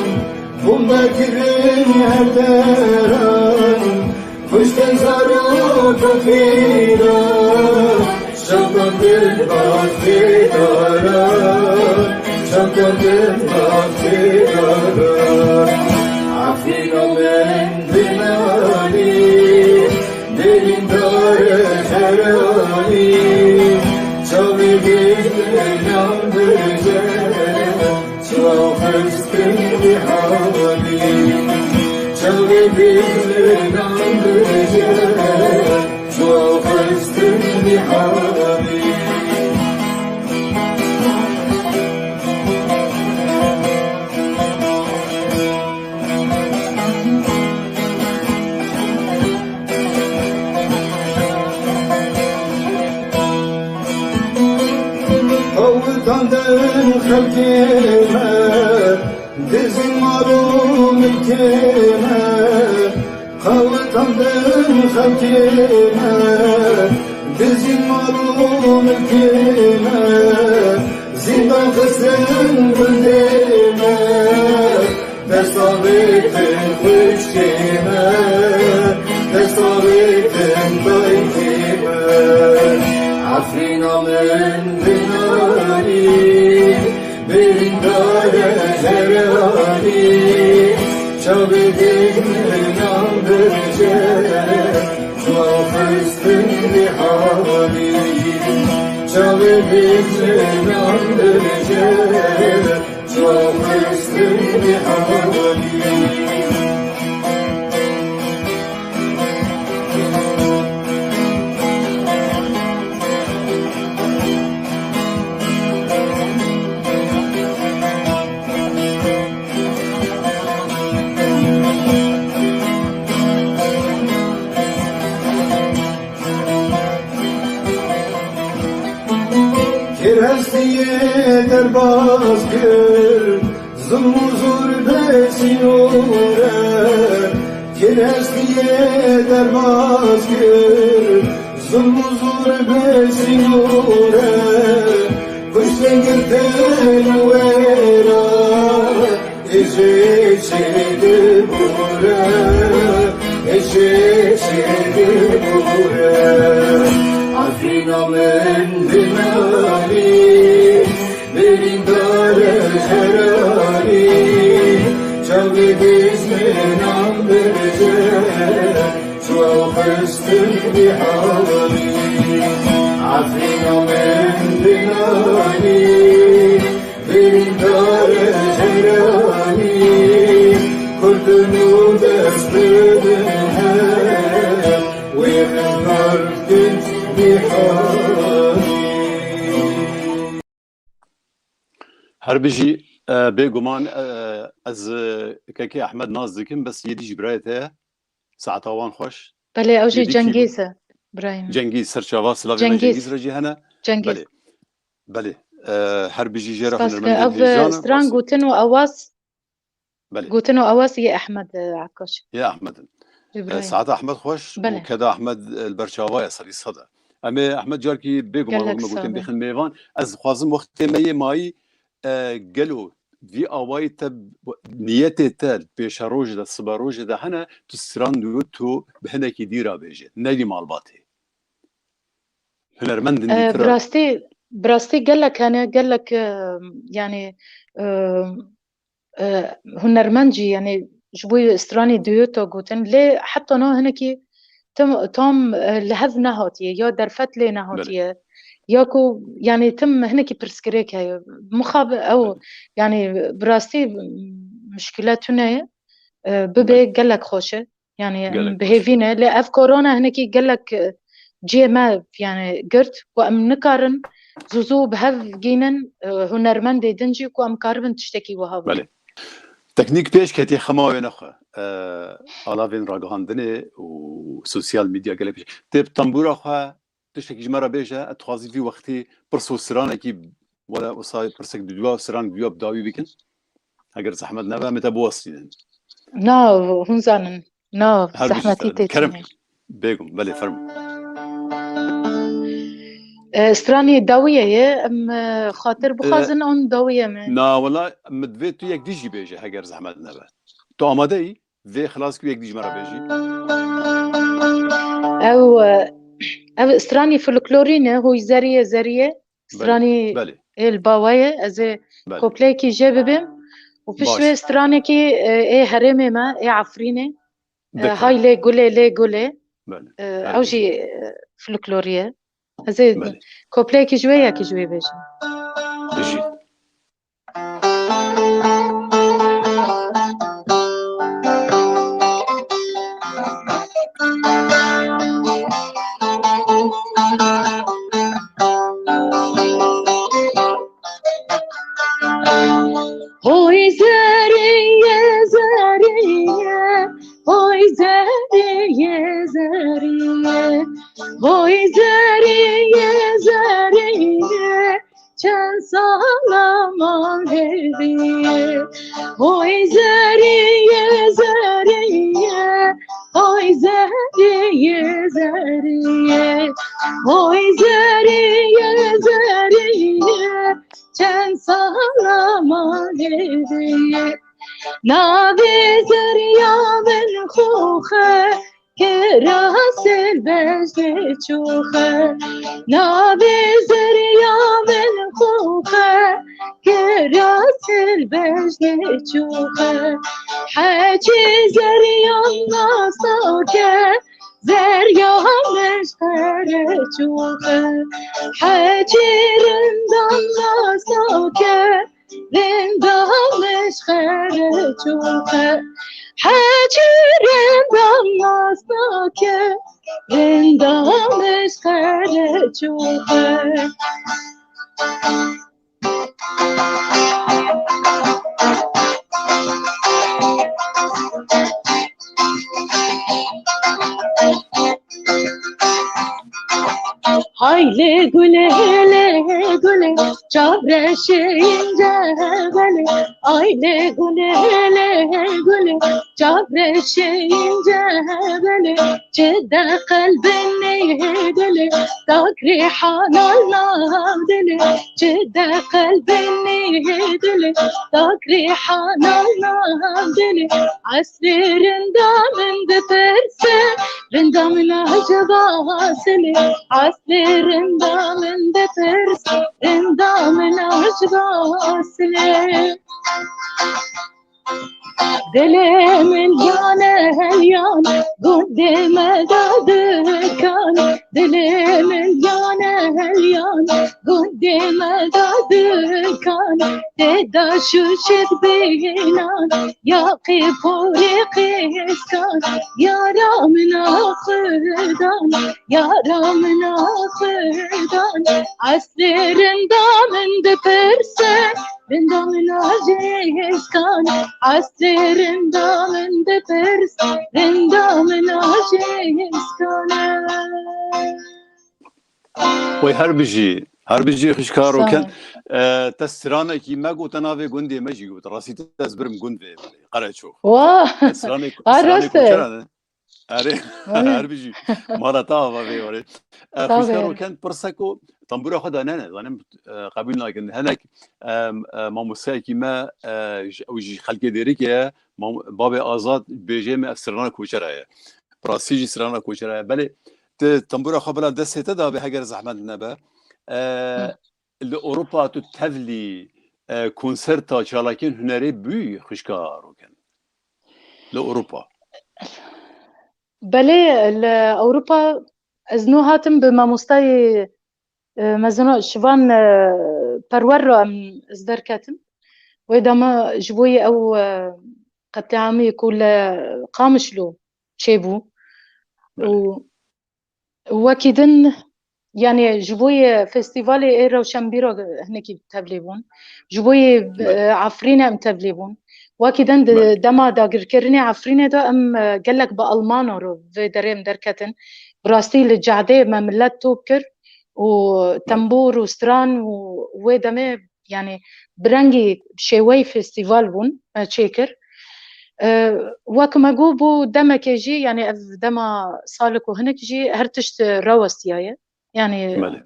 bombe kirin her deran. Kuştin zarok û pîran, şewqandin baxtê daran, şewqandin baxtê daran. Efrîna min binanî, derîndar e heranî, çavê bêjinan bêje. Çawa xistin nihanî, çavê bêjinan bêje, çawa xistin nihanî. Qewitandin xelkê me, dizîn mal û milkê me. Qewitandin xelkê me, dizîn mal û milkê me. Zîndan xistin gundê me. Dest avêtin xwişkê me, dest avêtin dayikê me. Efrîna min binanî, birîndar e heranî. Çavê bêjinan bêje, çawa xistin nihanî. Çavê bêjinan bêje, Kêrhestiyê derbas kir, zulm û zor bê sînor e. Kêrhestiyê derbas kir, zulm û zor bê sînor e. Kuştin girtin wêra. Êşê çê dibûre, êşê çê dibûre. Efrîna min binanî, birîndar e heranî. Çavê bêjinan bêje, çawa xistin nihanî. Efrîna min binanî, Birîndar e heranî, kurdin û dest bidin hev, wê rêzdar bikin nihanî. Her bijî, e, bêguman, e, ez, e, kekê Ehmed nas dikim, bes yê dî jî birayê te ye. Saeta wan xweş. Belê, ew jî Yê dî kî? Cengîz e, birayê min. Cengîz, serçava, silavê me Cengîz. Cengîz re jî hene. Cengîz. Belê. Belê. E, her bijî jê re Spas hunermendên ke. Ev, hêjan e, stran spas. Gotin û awaz, Belê. Gotin û awaz yê Ehmed, e, Akkaş. Yê Ehmed in. Îbrahîm. E, saeta Ehmed xweş û Belê. Keda Ehmed, e, li ber çava ye serî sed e. Em ê Ehmed carkî bêguman Gelek wek me gotin sade. Bêxin mêvan. Ez dixwazim wextê me yê mayî, e, gelo vî awayî te niyetê te pêşerojê de, siberojê de hene, tu stran digot tu bi hinekî dî re bêje. Ne vî malbatê. Hunermendin Ee, dîtir bi e. Rastî, Bi rastî gelek hene, gelek, e, yanî, e, e, hunermend jî, yanî ji bo stranê dueto gotin, lê heta niha hinekî tim, tam, e, li hev nehatiye, ya derfet lê nehatiye, ya ku, yanî tim hinekî pirsgirêk heye. Mixab ew, yanî bi rastî mişkile tune ye, e, bibe gelek xweş e. Yanî em bi hêvî ne, lê ev korona hinekî gelek, e, cihê me, yanî girt, ku em nikarin zû zû bi hev gînin, e, hunermendê din jî ku em karibin tiştekî wiha bikin. Belê. Teknîk pêş ketî xema wê nexwe. E, alavên ragihandinê û sosyal medya gelek pêş. Tê bi tembûra xwe tiştekî ji me re bêje, ez dixwazî vî wextî pirs û stranekî, were wisa pirsek bi duwa, stranek bi duwa bi dawî bikin. Eger zehmet nebe, em ê te biwestînin. Na, hûn zanin. Na, zehmetî tê. Kerem. Bêgum, belê, fermo. E, stranê dawiyê ye, em, e, xatir bixwazin an dawiyê me. Na, wela, min divê tu yek dî jî bêje, heger zehmet nebe. Tu amade yî? Vê xilas ku yek dî ji me re bêjî. Ew, e, ev stranî folklorî ne, Hoy Zeriyê Zeriyê. Stranî ê li ba we ye, ez ê kopleyekî jê bibêm û pişt wê stranekî, e, ê herêmê me, ê Efrînê, e, Hay Lê Gulê Lê Gulê, e, ew jî, e, folklorî ye. Ez ê kopleyekî ji wê yekî ji wê bêjim. Bijî. Hoy zeriyê zeriyê, hoy zeriyê zeriyê, hoy zeriyê zeriyê, çend sala mal hêviyê. Hoy zeriyê zeriyê, hoy zeriyê zeriyê, hoy zeriyê zeriyê, çend sala mal hêviyê. Navê zeriya min xoxe, Kira sel bejnê çoxe, navê zeriya min xoxe, kira sel bejnê çoxe. Heçî zeriyan nas nake, zeriya min ji xere çoxe. Heçî rindan nas nake, Rinda min ji xere çoxe, heçî rinda nas nake, rinda min ji xere çoxe. Hay lê gulê, lê gulê, çavreşê ince belê. Ay lê gulê, lê gulê, çavreşê ince belê. Çi de qelbê nê dilê, tak rîha nal nav dilê. Çi de qelbê nê dilê, tak rîha nal nav dilê. Eslê rinda min dipirse, rinda min a ji basilê. Eslê rinda min dipirse, rinda min a ji basilê. Dilê min yane helyan, gundê me da dikan. Dilê min yane helyan, gundê me da dikan. Tê da şuşit bînan, ya qîporê qîskan. Yara min a xudan, yara min a xudan. Eslê rinda min dipirse, rinda min a jêskan. Eslê rinda min dipirs, rinda min a jêskan. Wey her bijî, her bijî xişka Roken. E, te stranekî me got, te navê gundê me jî got. Rastî te ez birim gund vê, Qereçox. Wah! Te stranek, a, stranek rast e. Koçera ne? Erê, erê. Her bijî. Mala te ava vê warê. E, Xwîşka Roken pirseko tembûra xwe danene. Zanim, e, qebûl nakin. Hinek, e, e, mamosteyekî me, e, ji, ew jî xelkê Dêrikê ye. Mam-, babê Azad bêjê me ev strana koçera ye. Bi rastî jî strana koçera ye. Belê, tu tembûra xwe bila destê te dabe heger zehmet nebe. E, Hı. li Ewropa tu tevlî, e, konserta çalakiyên hunerê bûyî xwişka Roken? Li Ewropa. Belê, li Ewropa ez nû hatim bi mamostayê, e, mezino Şivan, e, Perwer re em ez derketim. Wê dema ji bo yê ew, e, qetlîamê ku li Qamişlo çêbû. Belê. Û wekî din, yanî ji bo yê festîvalê ê Rewşenbîro hinekî tevlî bûn. Ji bo yê, Belê. e, Efrînê em tevlî bûn. Wekî din di Belê. dema dagirkirinê Efrînê de em, e, gelek bi Almano re vê derê em derketin. Bi rastî li cadê me millet top kir û Belê. tembûr û stran û wê demê, yanî bi rengî şêweyî festîval bûn, me çêkir. E, wek me got, bû demekê jî, yanî ev dema salik û hinek jî her tişt rewestiyaye. Yanî Belê.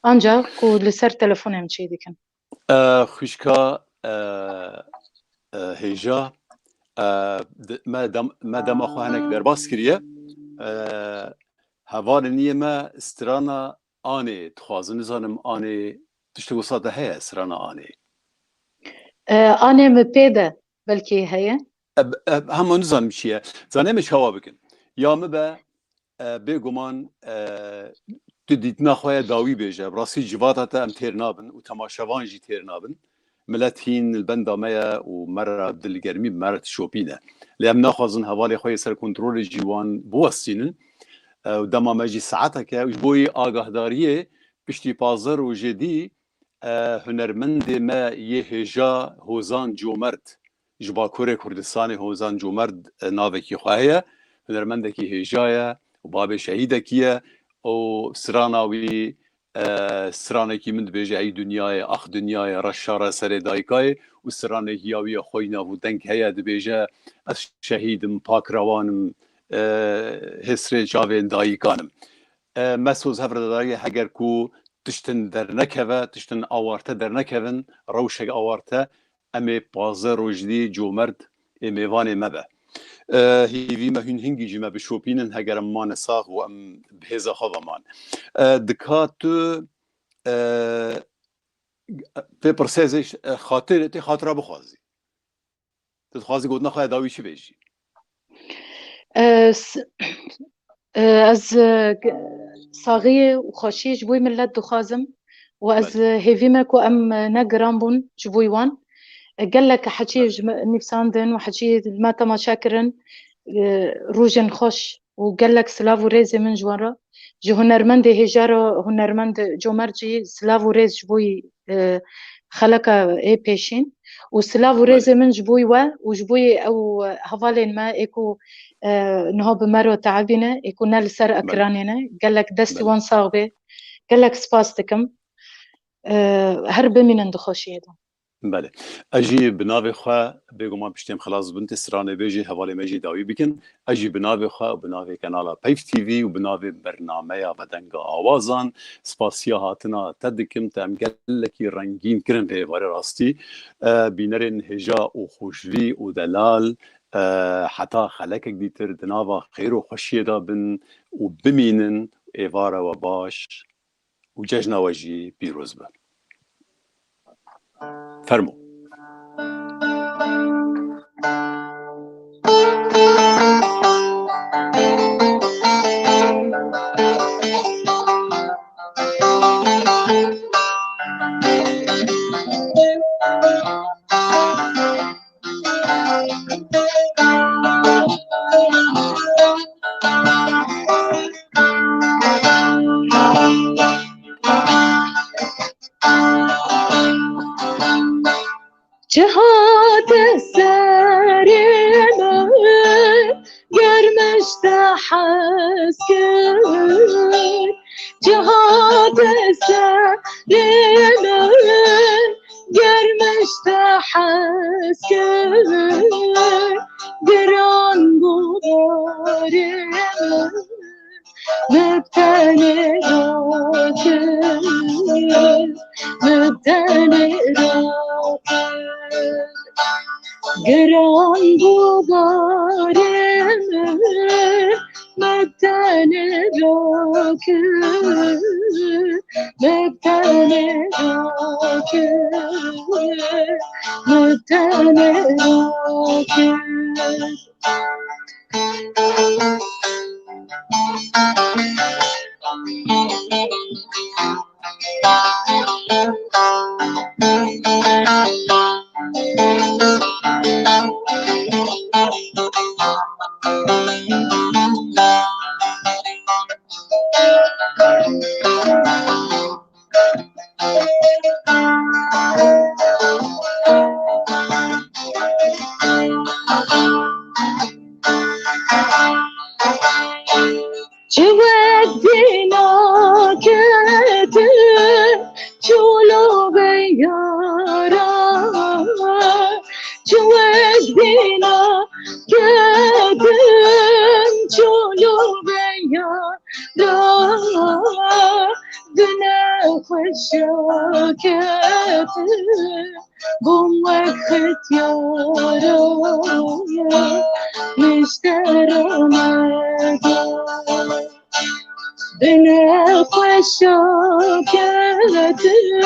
anca ku li ser telefonê em çê dikin. E, xwişka, e, e, hêja, e, di-, me dem-, me dema xwe hinek derbas kiriye. E, hevalên yê me strana Anê dixwazin. Nizanim Anê, tiştek wisa te heye, strana Anê? E, Anê min pê de belkî heye. E, e, hema nizanim çi ye. Zanê min çawa bikin. Ya min be, e, bêguman, e, tu dîtina xwe ya dawî bêje. Bi rastî civata te em têr nabin û temaşevan jî têr nabin. Milet hîn li benda me ye û me re dilgermî, me re dişopîne. Lê em naxwazin hevalê xwe yê ser kontrolê jî wan biwestînin. E, û dema me jî saeteke û ji bo yê agahdariyê piştî pazdeh rojê dî, e, hunermendê me yê hêja Hozan Comerd, ji Bakurê Kurdistanê Hozan Comerd, e, navekî xwe heye. Hunermendekî hêja ye û babê şehîdekî ye û strana wî, e, stranekî min dibêje, Ey dinyayê, ax dinyayê, reş şare serê dayikayê û stranekî ya wî ya xweyna û deng heye, dibêje, Ez şehîd im, pakrewan im, e, hêsrê çavên dayikan im. E, me soz hev re dayê, heger ku tiştin dernekeve, tiştin awarte dernekevin, rewşek awarte, em ê pazdeh roj dî comerd ê mêvanê me be. E, hêvî me hûn hingî jî me bişopînin, heger em mane sax û em bi hêza xwe ve man. E, dika tu, e, pê pirsê ez ê, e, xatir, tê xatira bixwazî. Tu dixwazî gotina xwe ya dawî çi bêjî? E, s-, e, ez, e, g-, saxiyê û xweşiyê ji bo milet dixwazim û ez, Belê. e, hêvî me ku em, e, ne giran bûn ji bo wan. E, gelek heçî Belê. ji me nivîsandin û heçî li me temaşe kirin, e, rojên xweş û gelek silav û rêzê min ji wan re. Ji hunermendê hêja re, hunermend Comer jî silav û rêz ji bo yî, e, xeleka ê pêşîn û silav û Belê. rêzê min ji bo yî we û ji bo yî ew hevalên me ê ku, e, niha bi me re teebîne, ê ku ne li ser Belê. ekranê ne. Gelek destî Belê. wan sax be. Gelek spas dikim. E, her bimînin di xweşiyê de. Belê. Ez jî bi navê xwe, bêguman piştî em xilas bin, tê stranê bê jî hevalê me jî dawî bikin. Ez jî bi navê xwe û bi navê kanala Peyv T V û bi navê bernameya Vedenga Awazan spasiya hatina te dikim. Te em gelekî rengîn kirin vê êvarê rastî. E, bînerên hêja û xweşvî û delal, e, heta xelekek dîtir di nava xêr û xweşiyê de bin û bimînin. Êvara we baş û cejna we jî pîroz be. Fermo. Çi hate serê min, ger min ji te hez kir. Çi hate serê min, ger min ji te hez kir. Giran bû barê min. Min tenê rakir, min tenê rakir. Giran bû barê min, min tenê rakir, min tenê rakir. kir, min tenê rakir. Çiwek dîna ketin çolo ve yara, çiwek dîna ketin çolo ve yara, dine xweşa ketin. Bûm wek xityara, min ji te re neda. Dine xweşa ketin,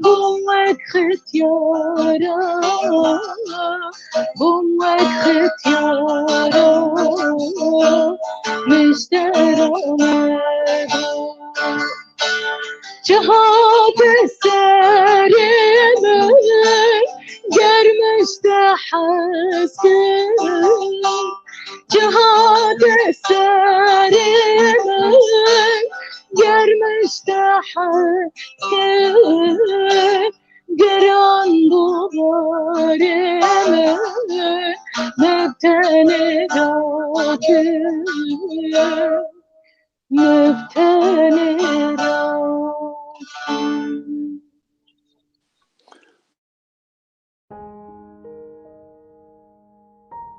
bûm wek xityara, bûm wek xityara, min ji te re neda. Çi hate serê min, ger min ji te hez kir. Çi hate serê min, ger min ji te hez kir. Giran bû barê min, min tenê rakir. Min tenê rakir.